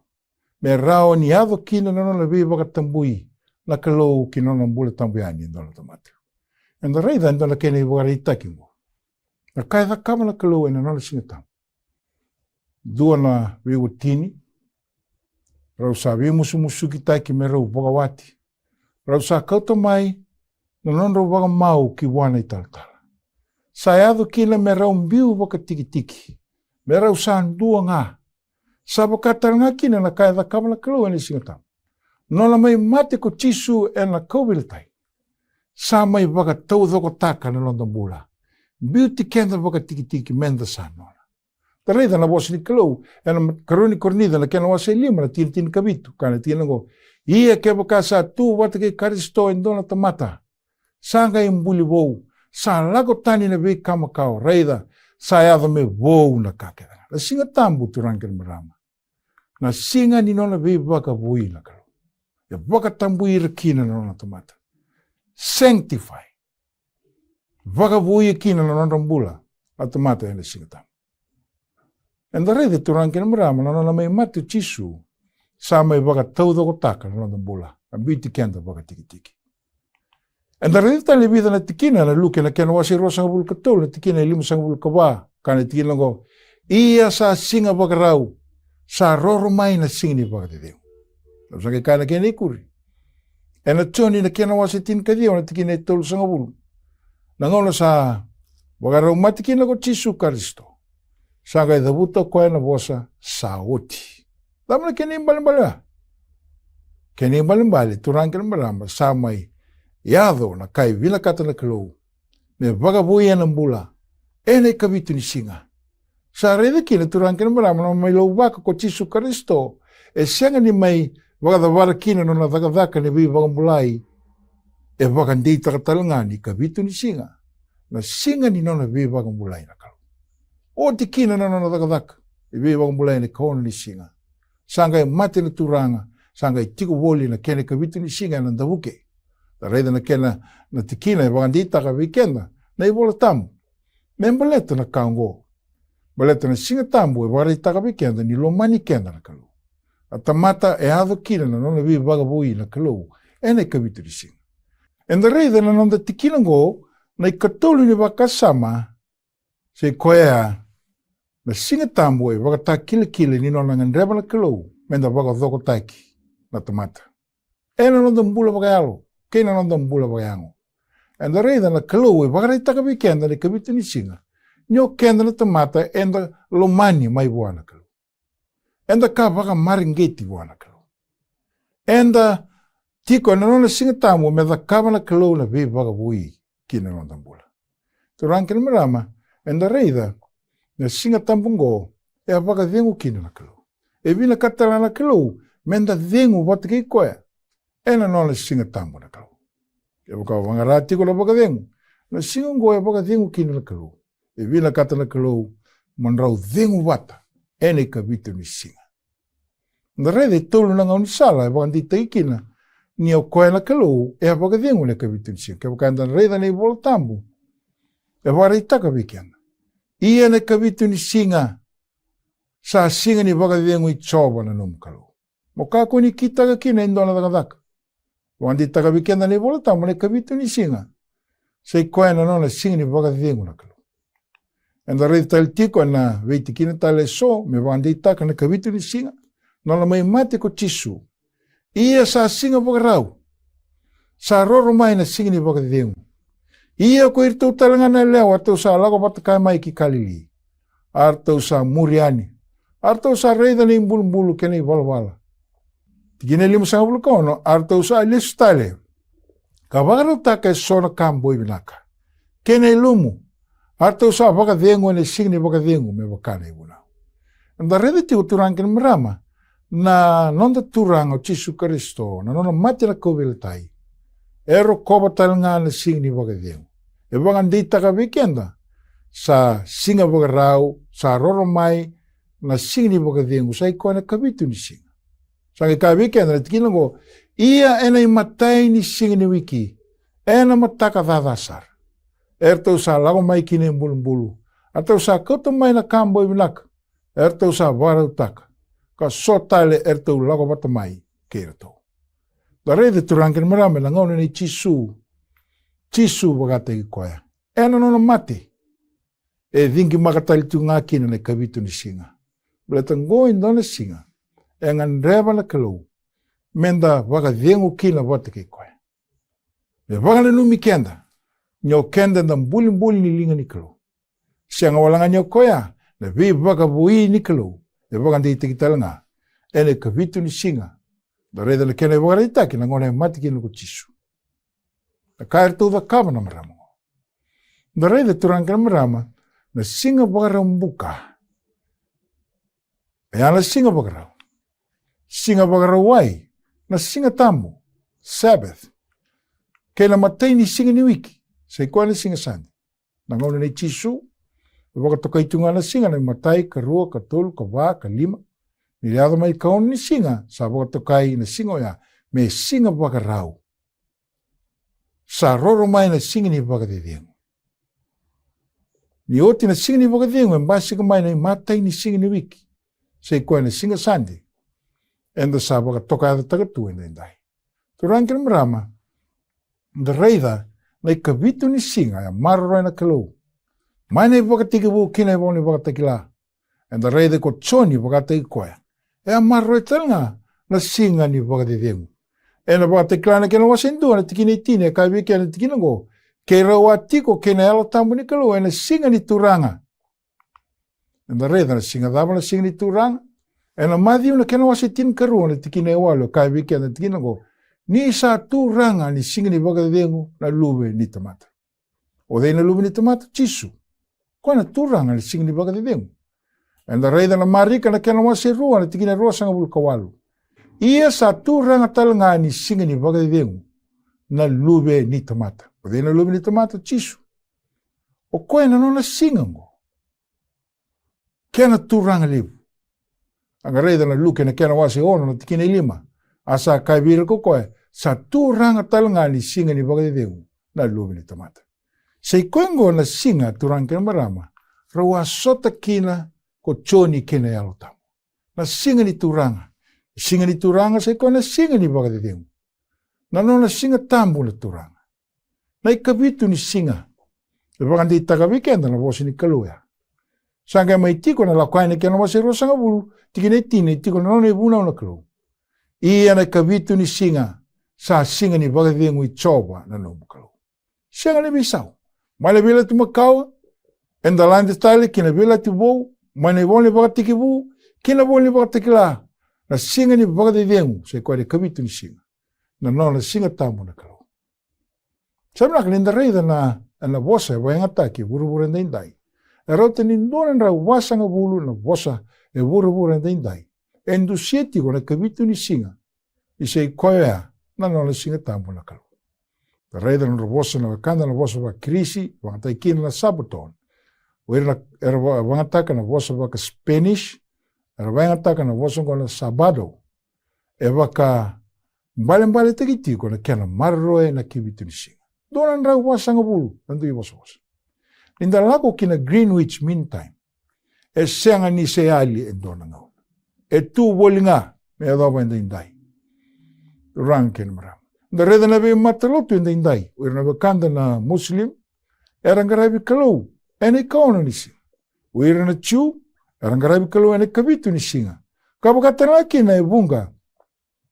me rawa ni yaco kina na nona veivakatabui na Kalou ki na nona bula tabu yani e dua na tamata. Eda raica e dua na kena ivakaraitaki oqo, na ka e cakava na Kalou ena nona Siga Tabu. Dua na veiwatini, rau sa veimusumusukitaki me rau vakawati. Rau sa kauta mai na nodrau vakamau ki vua na italatala. Sa yaco kina me rau biu vakatikitiki, me rau sa dua ga. Sa vaka tale ga kina na ka e cakava na Kalou ena Siga Tabu. Nona mai mate ko Jisu ena kauveilatai, sa mai vakataucokotaka na noda bula. Biuti keda vakatikitiki meda sa nona. Da raica na vosa ni Kalou ena karua ni Korinica na kena wase e lima na tikina tinikavitu, ka na tikina oqo: Ia kevaka sa tu vata kei Karisito e dua na tamata, sa qai buli vou, sa lako tani na veika makawa, raica, sa yaco me vou na ka kece ga. Na Siga Tabu, turaga kei na marama, na siga ni nona veivakavoui na Kalou. E vakatabui ira kina na nona tamata. Sanctify. Vakavoui kina na nodra bula na tamata ena Siga Tabu. Eda raica, turaga kei na marama, na nona mai mate o Jisu, sa mai vakataucokotaka na noda bula, a biuti keda vakatikitiki. Eda raica tale e vica na tikina ena Luke na kena wase e ruasagavulu ka tolu na tikina e limasagavulu ka va, ka na tikina oqo: Ia sa siga vakarau, sa roro mai na siga ni vakacecegu. Au sa qai kaya na kena ikuri. Ena Joni na kena wase tinikaciwa na tikina e tolusagavulu. Na gauna sa vakarau mate kina ko Jisu Karisito, sa qai cavuta o koya na vosa: Sa oti. Cava na kena ibalebale? Kena ibalebale, turaga kei na marama, sa mai yaco na ka e vinakata na Kalou me vakavoui ena bula ena ikavitu ni siga. Sa raica kina, turaga kei na marama, na mai lauvaka ko Jisu Karisito, e sega ni mai vakacavara kina na nona cakacaka ni veivakabulai. E vakadeitaka tale ga ni ikavitu ni siga na siga ni nona veivakabulai na Kalou. Oti kina na nona cakacaka ni veivakabulai ena ikaono ni siga. Sa qai mate na Turaga, sa qai tiko voli na kena ikavitu ni siga ena davuke. Da raica na kena, na tikina e vakadeitaka vei keda na iVola Tabu me baleta na ka oqo. Baleta na Siga Tabu e vakaraitaka vei keda ni lomani keda na Kalou. A tamata e yaco kina na nona veivakavoui na Kalou ena ikavitu ni siga. Eda raica na noda tikina oqo, na ikatolu ni vakasama, sa i koya na Siga Tabu e vakatakilakila ni nona gadreva na Kalou meda vakacokotaki na tamata ena noda bula vakayalo kei na noda bula vakayago. Eda raica na Kalou e vakaraitaka vei keda na ikavitu ni siga ni o keda na tamata eda lomani mai vua na Kalou. Eda ka vakamareqeti vua na Kalou. Eda tiko ena nona Siga Tabu me cakava na Kalou na veivakavoui ki na noda bula. Turaga kei na marama, eda raica na Siga Tabu oqo e a vakacegu kina na Kalou. E vinakata tale ga na Kalou meda cegu vata kei koya ena nona Siga Tabu na Kalou. Kevaka o vaqara tiko na vakacegu, na siga oqo e vakacegu kina na Kalou. E vinakata na Kalou mo drau cegu vata ena ikavitu ni siga. Da raica e tolu na gaunisala e vakadeitaki kina ni o koya na Kalou e a vakacegu ena ikavitu ni siga. Kevaka eda raica na iVola Tabu, e vakaraitaka vei keda: Ia na ikavitu ni siga sa siga ni vakacegu i Jiova na nomu Kalou. Mo kakua ni kitaka kina e dua na cakacaka. Vakadeitaka vei keda na iVola Tabu na ikavitu ni siga sa i koya na nona siga ni vakacegu na Kalou. Eda raica tale tiko ena veitikina tale eso me vakadeitaka na ikavitu ni siga, nona mai mate ko Jisu. Ia sa siga vakarau, sa roro mai na siga ni vakacegu. Ia ko iratou tale ga na yalewa eratou sa lako vata kaya mai ki Kalili, a ratou sa muri yani, a ratou sa raica na ibulubulu kei na ivalavala. Tikina e limasagavulu ka ono: A ratou sa lesu tale ka vakarautaka eso na ka boi vinaka kei na ilumu, a ratou sa vakacegu ena siga ni vakacegu me vaka na ivunau. Eda raica tiko, turaga kei na marama, na noda Turaga o Jisu Karisito, na nona mate ena kauveilatai, e rokova tale ga na siga ni vakacegu. E vakadeitaka vei keda sa siga vakarau, sa roro mai na siga ni vakacegu, sa i koya na ikavitu ni siga. Sa qai kaya vei keda na tikina oqo: Ia ena imatai ni siga ni wiki, ena mataka caca sara, eratou sa lako mai ki na ibulubulu, a ratou sa kauta mai na ka boi vinaka eratou sa vakarautaka, ka so tale eratou lako vata mai kei iratou. Da raica, turaga kei na marama, ena gauna nei Jisu, Jisu vakataki koya ena nona mate, e ciqimaka tale tu ga kina na ikavitu ni siga. Baleta oqo e dua na siga e gadreva na Kalou meda vakacegu kina vata kei koya. Me vakananumi keda ni o keda eda bulibuli ni liga ni Kalou. Sega wale ga ni o koya, na veivakavoui ni Kalou e vakadeitaki tale ga ena ikavitu ni siga. Da raica na kena ivakaraitaki na gauna e mate kina ko Jisu. Na ka eratou cakava na marama oqo. Da raica turaga kei na marama, na siga vakarau buka. E a na siga vakarau. Siga vakarau ai, na siga tabu, Sabbath. Kei na matai ni siga ni wiki, sa i koya na siga Sade. Na gauna nei Jisu, e vakatokai tu ga na siga na imatai, ka rua, ka tolu, ka va, ka lima. Ni yaco mai ka ono ni siga, sa vakatokai na siga oya me siga vakarau. Sa roro mai na siga ni vakacecegu. Ni oti na siga ni vakacegu, e basika mai na imatai ni siga ni wiki. Sa i koya na siga Sade. Eda sa vakatokayacataka tu edaidai. Turaga kei na marama, da raica na ikavitu ni siga, e a maroroya na Kalou. Mai na ivakatekivu ki na ivola ni Vakatakila. Eda raica ko Joni vakataki koya. E a maroroya tale ga na siga ni vakacecegu. Ena Vakatakila na kena wase dua na tikina e tini, e kaya vei keda na tikina oqo, keirau a tiko kei na Yalo Tabu ni Kalou ena siga ni Turaga. Eda raica na siga cava na siga ni Turaga. Ena Maciu na kena wase tinikarua na tikina e walu, e kaya vei keda na tikina oqo, ni sa Turaga ni siga ni vakacecegu na Luve ni tamata. O cei na Luve ni tamata? Jisu. Koya na Turaga ni siga ni vakacecegu. Eda raica na Marika na kena wase rua na tikina e ruasagavulu ka walu. Ia sa Turaga tale ga ni siga ni vakacecegu na Luve ni tamata. O cei na Luve ni tamata? Jisu. O koya na nona siga oqo. Kena Turaga levu. A qai raica na Luke na kena wase ono na tikina e lima. A sa kaya vei ira ko koya, sa Turaga tale ga ni siga ni vakacecegu na Luve ni tamata. Sa i koya oqo na siga, turaga kei na marama, rau a sota kina ko Joni kei na Yalo Tabu. Na siga ni Turaga. Siga ni Turaga sa i koya na siga ni vakacecegu. Na nona siga tabu na Turaga. Na ikavitu ni siga. E vakadeitaka vei keda na vosa ni Kalou ya. Sa qai mai tiko na Lako Yani na kena wase ruasagavulu, tikina e tini, e tiko na nona ivunau na Kalou. Ia na ikavitu ni siga, sa siga ni vakacegu i Jiova na nomu Kalou. Sega ni veisau. Mai na Veiyalayalati Makawa, eda lade tale ki na Veiyalayalati Vou, mai na ivola ni Vakatekivu ki na ivola ni Vakatakila, na siga ni vakacecegu, sa i koya na ikavitu ni siga. Na nona siga tabu na Kalou. Sa vinaka ni da raica na, na vosa e vakayagataki e vuravura edaidai. E rauta ni dua na drau vasagavulu na vosa e vuravura edaidai e dusia tiko na ikavitu ni siga. Ni sa i koya na nona siga tabu na Kalou. Da raica na nodra vosa na wekada na vosa vakaKirisi, vakayagataki kina na Sabaton. O ira na, era va-, vakayagataka na vosa vakaSpanish, era vakayagataka na vosa oqo na Sabado. E vaka balebaletaki tiko na kena maroroya na ikavitu ni siga. Dua na drau vasagavulu na dui vosavosa. Ni da lako ki na Greenwich Mean Time, e sega ni se yali e dua na gauna. E tu voli ga me yacova edaidai. Turaga kei na marama, da raica na veimatalotu edaidai, o ira na wekada na Muslim, era qaravi Kalou ena ikaono ni siga. O ira na Jiu era qaravi Kalou ena ikavitu ni siga. Ka vaka tale ga kina e vuqa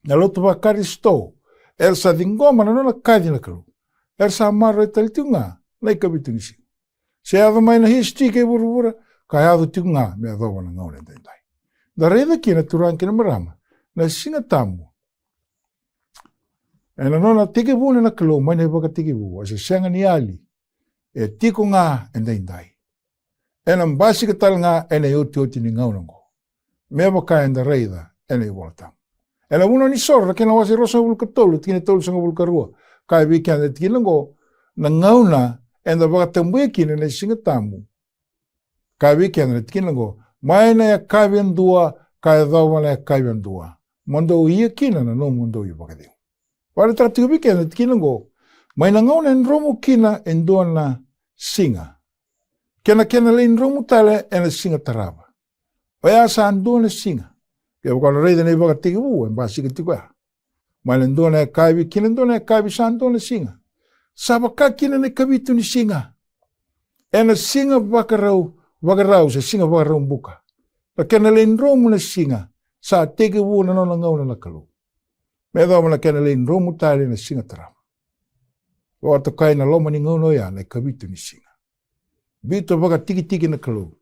na lotu vaKarisito, era sa ciqoma na nona kaci na Kalou. Era sa maroroya tale tiko ga na ikavitu ni siga. Se yaco mai na history kei vuravura, ka yaco tiko ga me yacova na gauna edaidai. Da raica kina, turaga kei na marama, na siga tabu. Ena nona tekivuna na Kalou mai na ivakatekivu, a se sega ni yali, e tiko ga edaidai. Ena basika tale ga ena iotioti ni gauna oqo. Me vaka eda raica ena iVola Tabu. Ena Vunau ni Soro na kena wase ruasagavulu ka tolu, tikina e tolusagavulu ka rua. Kaya vei keda na tikina oqo, na gauna eda vakatabuya kina na siga tabu. Kaya vei keda na tikina oqo, mai na yakavi e dua ka yacova na yakavi e dua, mo dou ia kina na nomudou ivakacegu. Vakaraitaka tiko vei keda na tikina oqo, mai na gauna e dromu kina e dua na siga, kei na kena lai dromu tale ena siga tarava. Oya sa dua na siga. Kevaka o na raica na ivakatekivu, e basika tiko ya. Mai na dua na yakavi ki na dua na yakavi sa dua na siga. Sa vaka kina na ikavitu ni siga. Ena siga vakarau, vakarau, se siga vakarau buka. Na kena lai dromu na siga, sa tekivu na nona gauna na Kalou. Me yacova na kena lai dromu tale na siga tarava. Vakatokai na loma ni gauna oya na ikavitu ni siga. Biuta vakatikitiki na Kalou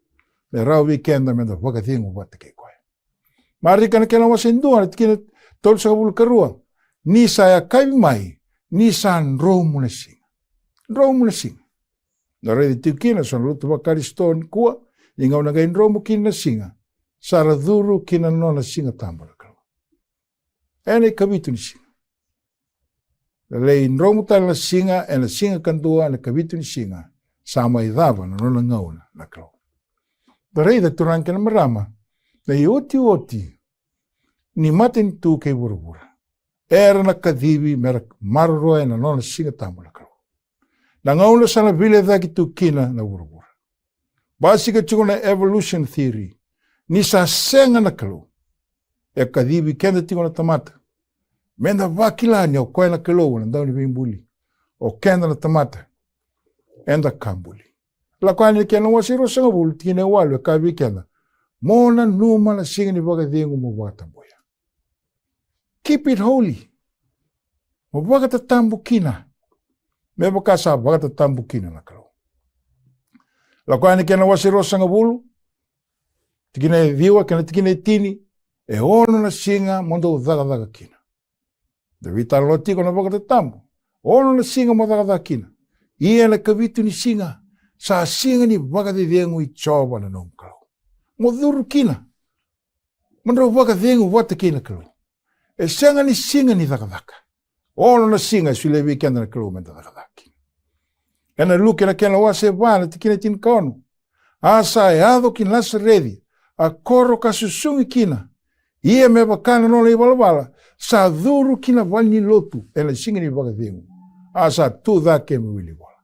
me rawa vei keda meda vakacegu vata kei koya. Marika na kena wase dua na tikina tolusagavulu ka rua. Ni sa yakavi mai, ni sa dromu na siga. Dromu na siga. Na raici tiko kina so na lotu vaKarisito nikua, ni gauna qai dromu kina na siga, sa ra curu kina na nona siga tabu na Kalou. Ena ikavitu ni siga. Na lai dromu tale na siga, ena siga kadua, ena ikavitu ni siga, sa mai cava na nona gauna na Kalou. Da raica turaga kei na marama, na iotioti ni matanitu kei vuravura, era na kacivi mera maroroya na nona siga tabu na Kalou. Na gauna sa na vilecaki tu kina na vuravura. Basika tiko na evolution theory, ni sa sega na Kalou. E kacivi keda tiko na tamata meda vakila ni o koya na Kalou na Dauniveibuli. O keda na tamata eda ka buli. Lako Yani na kena wase ruasagavulu, tikina e walu, e kaya vei keda: Mo nanuma na siga ni vakacegu mo vakatabuya. Keep it holy. Mo vakatatabu kina, me vaka sa vakatatabu kina na Kalou. Lako Yani na kena wase ruasagavulu, tikina e ciwa kei na tikina e tini: E ono na siga mo dou cakacaka kina. Da veitalanoa tiko na vakatatabu. Ono na siga mo cakacaka kina. Ia na ikavitu ni siga, sa siga ni vakacecegu i Jiova na nomu Kalou. Mo curu kina. Mo drau vakacegu vata kei na Kalou. E sega ni siga ni cakacaka. Ono na siga e solia vei keda na Kalou meda cakacaka kina. Ena Luke na kena wase va, na tikina e tinikaono: A sa yaco ki Nasareci, a koro ka susugi kina. Ia me vaka na nona ivalavala, sa curu ki na valenilotu ena siga ni vakacegu, a sa tu cake me wilivola.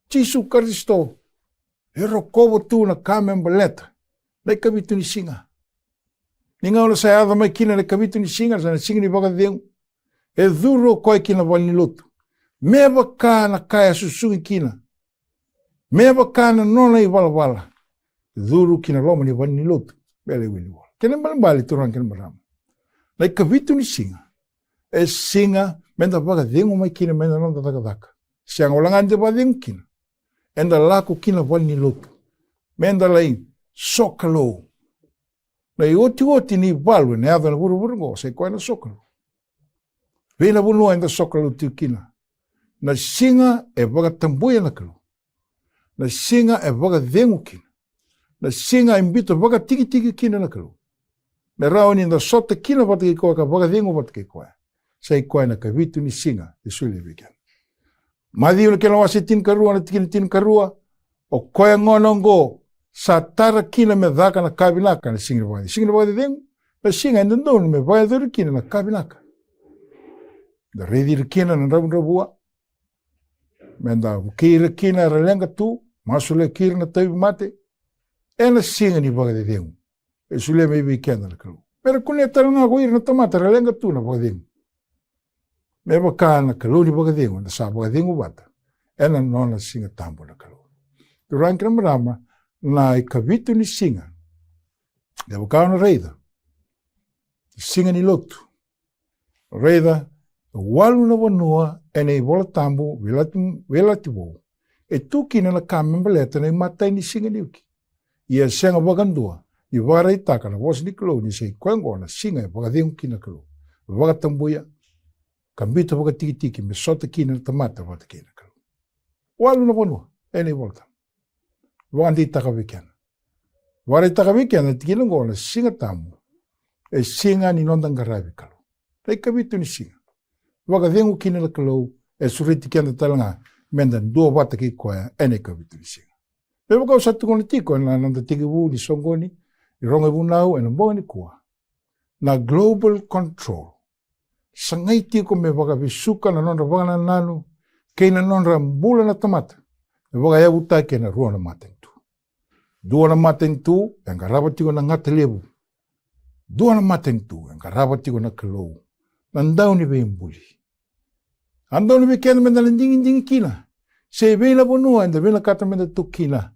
Jisu Karisito, e rokova tu na ka me baleta na ikavitu ni siga. Ni gauna sa yaco mai kina na ikavitu ni siga, sa na siga ni vakacegu, e curu o koya ki na valenilotu. Me vaka na ka e a susugi kina, me vaka na nona ivalavala, curu ki na loma ni valenilotu me lai wilivola. Kena ibalebale, turaga kei na marama, na ikavitu ni siga e siga meda vakacegu mai kina mai na noda cakacaka. Sega wale ga ni da vakacegu kina, eda lako ki na valenilotu meda lai sokalou. Na iotioti ni valu ena yaco ena vuravura oqo sa i koya na sokalou. Vei na vanua eda sokalou tiko kina, na siga e vakatabuya na Kalou, na siga e vakacegu kina, na siga e biuta vakatikitiki kina na Kalou, me rawa ni da sota kina vata kei koya ka vakacegu vata kei koya, sa i koya na ikavitu ni siga e solia vei keda. Maciu na kena wase tinikarua, na tikina tinikarua: O koya gona oqo sa tara kina me caka na ka vinaka ena siga ni vakacegu. Siga ni vakacegu, na siga e dodonu me vakayacori kina na ka vinaka. Da raici ira kina na dravudravua, meda vukei ira kina era leqa tu, masulaki ira na tauvimate. Ena siga ni vakacegu e solia mai vei keda na Kalou, me ra kunea tale ga ko ira na tamata era leqa tu na vakacegu. Me vaka na Kalou ni vakacegu, eda sa vakacegu vata ena nona siga tabu na Kalou. Turaga kei na marama, na ikavitu ni siga, me vaka o na raica, siga ni lotu. Raica, e walu na vanua ena iVola Tabu, Veiyalayalati, Veiyalayalati Vou, e tu kina na ka me baleta na imatai ni siga ni wiki. Ia e sega vakadua ni vakaraitaka na vosa ni Kalou ni sa i koya oqo na siga e vakacegu kina na Kalou, vakatabuya, ka biuta vakatikitiki me sota kina na tamata vata kei na Kalou. Walu na vanua ena iVola Tabu. Vakadeitaka vei keda, vakaraitaka vei keda na tikina oqo na siga tabu, e siga ni noda qaravi Kalou. Na ikavitu ni siga, vakacegu kina na Kalou, e sureti keda tale ga meda duavata kei koya ena ikavitu ni siga. Me vaka au sa tukuna tiko ena noda tekivu ni soqoni ni rogo ivunau ena bogi nikua, na global control sagai tiko me vakavesuka na nodra vakanananu kei na nodra bula na tamata, me vakayavutaki ena rua na matanitu. Dua na matanitu e qarava tiko na gata levu. Dua na matanitu e qarava tiko na Kalou, na Dauniveibuli. A dodonu vei keda meda na digidigi kina se vei na vanua eda vinakata meda tu kina,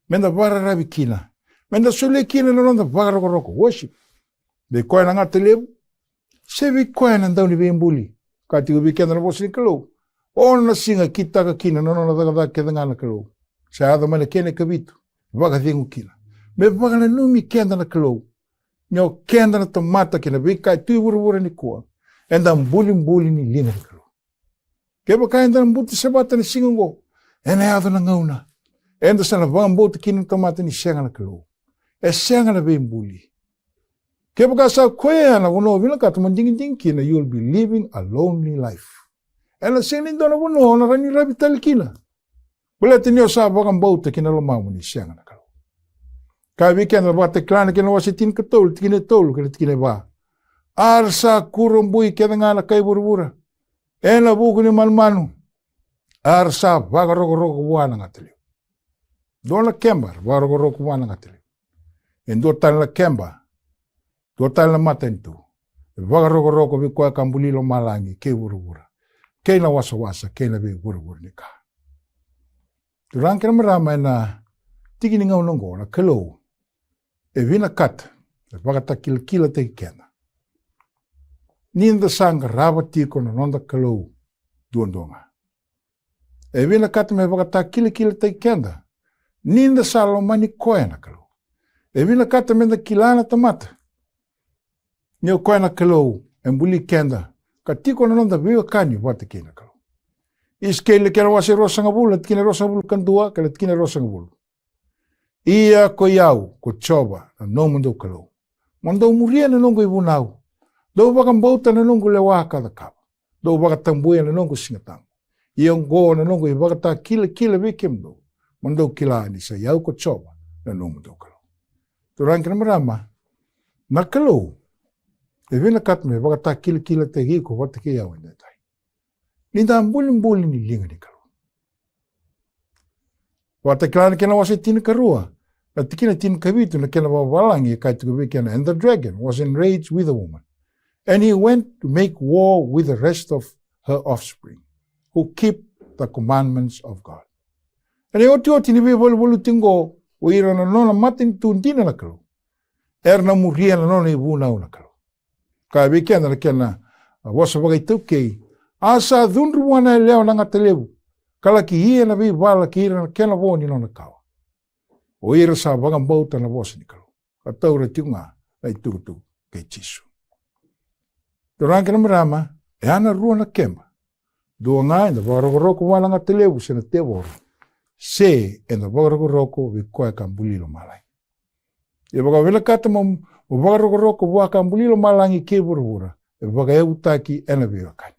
meda vakararavi kina, meda solia kina na noda vakarokoroko, worship, vei koya na gata levu se vei koya na Dauniveibuli. Ka tiko vei keda na vosa ni Kalou, ono na siga e kitaka kina na nona cakacaka kece ga na Kalou. Sa yaco mai na kena ikavitu, vakacegu kina. Me vakananumi keda na Kalou ni o keda na tamata kei na veika e tu i vuravura nikua, eda bulibuli ni liga ni Kalou. Kevaka eda na buti sevata na siga oqo, Ena yaco na gauna eda sa na vakabauta kina na tamata ni sega na Kalou. E sega na veibuli. Kevaka sa koya na vanua o vinakata mo digidigi kina, you will be living a lonely life. Ena sega ni dua na vanua o na rawa ni ravi tale kina. Baleta ni o sa vakabauta ki na lomamu ni sega na Kalou. Ka vei keda na Vakatakila na kena wase tinikatolu, tikina e tolu kei na tikina e va. A ra sa kurabui kece ga na kai vuravura ena vuku ni manumanu. A ra sa vakarokoroko vua na gata levu. Dua na keba ra vakarokoroko vua na gata levu. E dua tale na keba, dua tale na matanitu e vakarokoroko vei koya ka buli lomalagi kei vuravura, kei na wasawasa, kei na veivurevure ni ka. Turaga kei na marama, ena tiki ni gauna oqo na Kalou e vinakata, e vakatakilakilataki keda ni da sa qarava tiko na noda Kalou duadua ga. E vinakata me vakatakilakilataki keda ni da sa lomani koya na Kalou. E vinakata me da kila na tamata ni o koya na Kalou e buli keda ka tiko na noda veiwekani vata kei na Kalou. Isikeli na kena wase ruasagavulu, na tikina e ruasagavulu ka dua kei na tikina e ruasagavulu. Ia ko i au ko Jiova na nomudou Kalou, mo dou muria na noqu ivunau, dou vakabauta na noqu lewa ka cakava, dou vakatabuya na noqu Siga Tabu. Ia oqo na noqu ivakatakilakila vei kemudou, mo dou kila ni sa i au ko Jiova na nomudou Kalou. Turaga kei na marama, na Kalou e vinakata me vakatakilakilataki iko vata kei au edaidai ni da bulibuli ni liga ni Kalou. Vakatakila na kena wase tinikarua, na tikina tinikavitu, na kena vakavalagi e kaya tiko vei keda, and the dragon was enraged with the woman, and he went to make war with the rest of her offspring, who keep the commandments of God. Ena iotioti ni veivaluvaluti oqo, o ira na nona matanitu dina na Kalou era na muria na nona ivunau na Kalou. Kaya vei keda na kena vosa vakaitaukei, a sa cudru vua na yalewa na gata levu, ka laki ia na veivala kei ira na kena vo ni nona kawa, o ira sa vakabauta na vosa ni Kalou, ka taura tiko ga na itukutuku kei Jisu. Turaga kei na marama, e a na rua na keba. Dua ga eda vakarokoroko vua na gata levu se na tevoro, se eda vakarokoroko vei koya ka buli lomalagi. E vakavinakata mo, mo vakarokoroko vua ka buli lomalagi kei vuravura, e vakayavutaki ena veiwekani.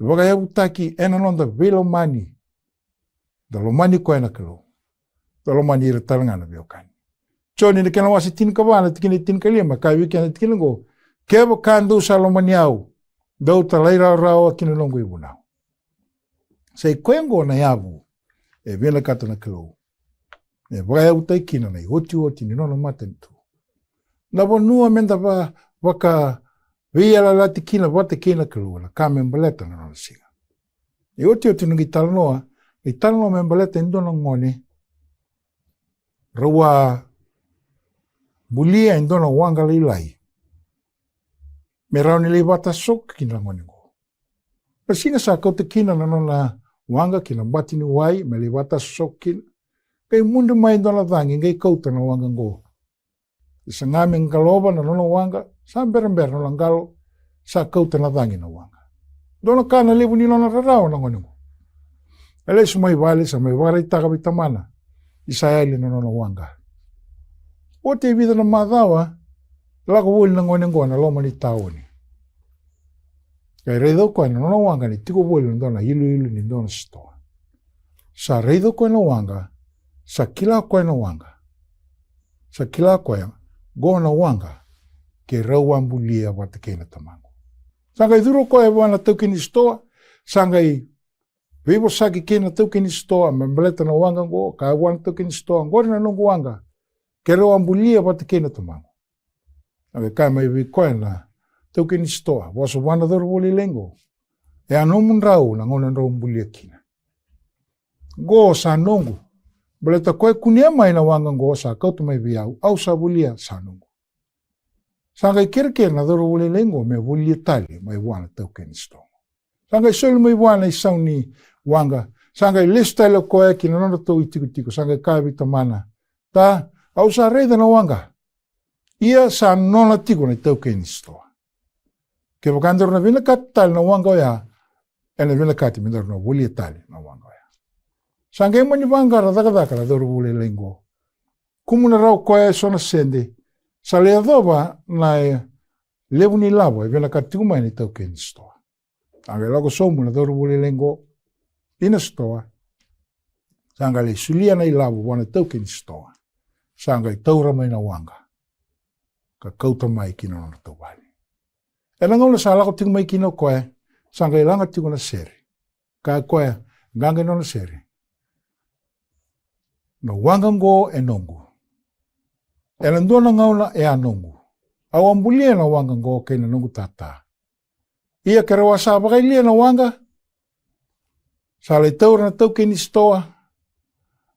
E vakayavutaki ena noda veilomani. Da lomani koya na Kalou, da lomani ira tale ga na veiwekani. Joni na kena wase tinikava, na tikina e tinikalima, kaya vei keda na tikina oqo, kevaka dou sa lomani au, dou talairawarawa ki na noqu ivunau. Sa i koya oqo na yavu e vinakata na Kalou me vakayavutaki kina na iotioti ni nona matanitu, na vanua meda va, vakaveiyalayalati kina vata kei na Kalou, na ka me baleta na nona siga. Na iotioti ni qai talanoa, qai talanoa me baleta e dua na gone rau a bulia e dua na waqa lailai me rawa ni lai vata soko kina na gone oqo. Na siga sa kauta kina na nona waqa ki na bati ni wai me lai vata soko kina, qai mudre mai e dua na cagi qai kauta na waqa oqo. E saga me qalova na nona waqa, sa berabera na nona qalo, sa kauta na cagi na waqa. Dua na ka na levu ni nona rarawa na gone oqo. E lesu mai vale, sa mai vakaraitaka vei tamana ni sa yali na nona waqa. Oti e vica na macawa, lako voli na gone oqo na loma ni taoni. Qai raica o koya na nona waqa ni tiko voli na dua na iloilo ni dua na sitoa. Sa raica o koya na waqa, sa kila o koya na waqa. Sa kila o koya, qo na waqa keirau a bulia vata kei na tamaqu. Sa qai curu o koya vua na taukei ni sitoa, sa qai veivosaki kei na taukei ni sitoa me baleta na waqa oqo, kaya vua na taukei ni sitoa, qori na noqu waqa keirau a bulia vata kei na tamaqu. A qai kaya mai vei koya na taukei ni sitoa, vosa vua na cauravou lailai oqo, e a nomudrau na gauna drau bulia kina. Qo sa noqu. Baleta koya e kunea mai na waqa oqo sa kauta mai vei au, au sa volia, sa noqu. Sa qai kerekere na cauravou lailai oqo me volia tale mai vua na taukei ni sitoa. Sa qai soli mai vua na isau ni waqa. Sa qai lesu tale o koya ki na nodratou itikotiko. Sa qai kaya vei tamana, ta, au sa raica na waqa. Ia sa nona tiko na itaukei ni sitoa. Kevaka daru na vinakata tale na waqa oya, ena vinakati me daru na volia tale na waqa oya. Sa qai mani vaqara cakacaka na cauravou lailai qo. Kumuna rawa o koya eso na sede. Sa lai yacova na levu ni lavo e vinakata tiko mai na itaukei ni sitoa. Sa qai lako sobu na cauravou lailai qo i na sitoa. Sa qai lai solia na ilavo vua na itaukei ni sitoa. Sa qai taura mai na waqa ka kauta mai ki na nona tauvale. Ena gauna sa lako tiko mai kina o koya, sa qai laga tiko na sere. Kaya o koya, qaqa e nona sere, na waqa qo e noqu. Ena dua na gauna e a noqu. Au a bulia na waqa qo kei na noqu tata. Ia ke rau a sa vakayalia na waqa, sa lai taura na itaukei ni sitoa,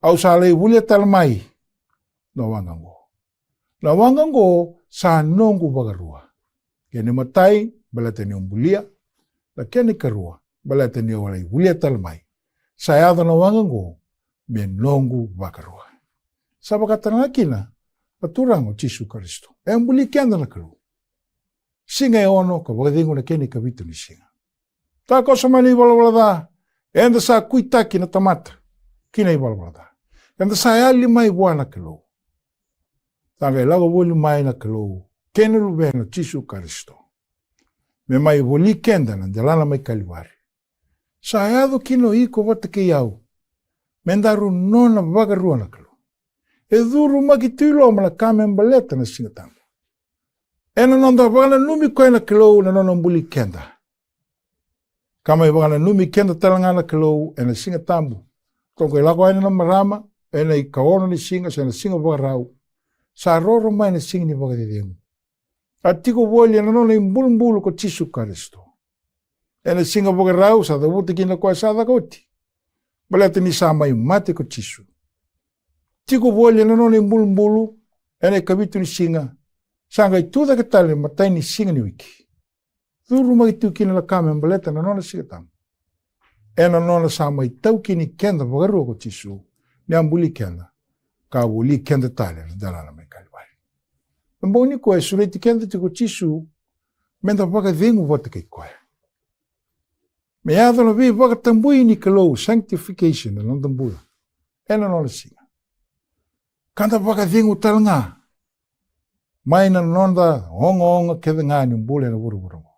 au sa lai volia tale mai na waqa qo. Na waqa qo sa noqu vakarua. Kena imatai, baleta niu bulia. Na kena ikarua, baleta niu a lai volia tale mai. Sa yaco na waqa qo me noqu vakarua. Sa vaka tale ga kina na Turaga o Jisu Karisito. E buli keda na Kalou. Siga e ono ka vakacegu na kena ikavitu ni siga. Takoso mai na ivalavala ca, eda sa kuitaki na tamata ki na ivalavala ca. Eda sa yali mai vua na Kalou. Sa qai lako voli mai na Kalou kei na Luvena o Jisu Karisito me mai voli keda na delana mai Kalivari. Sa yaco kina o iko vata kei au me daru nona vakarua na Kalou. E curumaki tu i loma na ka me baleta na Siga Tabu. Ena noda vakananumi koya na Kalou na nona buli keda. Ka mai vakananumi keda tale ga na Kalou ena Siga Tabu. Toka e lako yani na marama ena ikaono ni siga se na siga vakarau. Sa roro mai na siga ni vakacecegu. A tiko voli ena nona ibulubulu ko Jisu Karisito. Ena siga vakarau sa cavuta kina o koya sa caka oti. Baleta ni sa mai mate ko Jisu. Tiko voli ena nona ibulubulu ena ikavitu ni siga. Sa qai tu cake tale matai ni siga ni wiki. Curumaki tu kina na ka me baleta na nona Siga Tabu. Ena nona sa mai taukeni keda vakarua ko Jisu ni a buli keda ka voli keda tale na delana mai Kalivari. Na bogi nikua e sureti keda tiko ko Jisu me da vakacegu vata kei koya. Me yaco na veivakatabui ni Kalou, sanctification, na noda bula ena nona siga. Ka da vakacegu tale ga mai na noda ogaoga kece ga ni bula ena vuravura oqo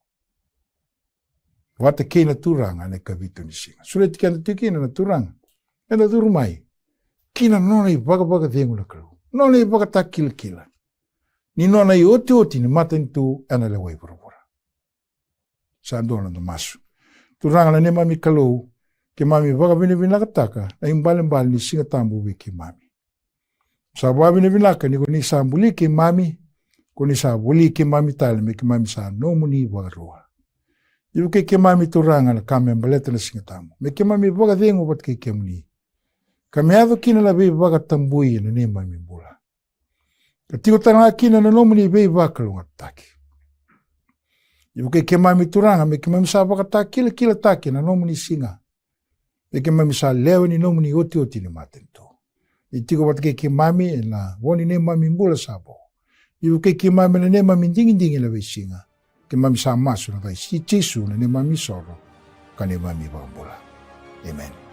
vata kei na Turaga ena ikavitu ni siga. Sureti keda tiko kina na Turaga ena curu mai ki na nona ivakavakacegu na Kalou, nona ivakatakilakila ni nona iotioti ni matanitu ena lewe i vuravura. Sa dua na noda masu. Turaga na neimami Kalou, keimami vakavinavinakataka na ibalebale ni Siga Tabu vei keimami. Sa vakavinavinaka ni ko ni sa buli keimami, ko ni sa voli keimami tale me keimami sa nomuni vakarua. Ni vukei keimami Turaga na ka me baleta na Siga Tabu me keimami vakacegu vata kei kemuni, ka me yaco kina na veivakatabui ena neimami bula. Ka tiko tale ga kina na nomuni veivakalougatataki. Ni vukei keimami Turaga me keimami sa vakatakilakilataki ena nomuni siga, me keimami sa lewe ni nomuni iotioti ni matanitu. Ni tiko vata kei keimami ena vo ni neimami bula sa vo. Ni vukei keimami ena neimami digidigi ena veisiga. Keimami sa masu ena yaca i Jisu na neimami isoro ka neimami ivakabula. Emeni.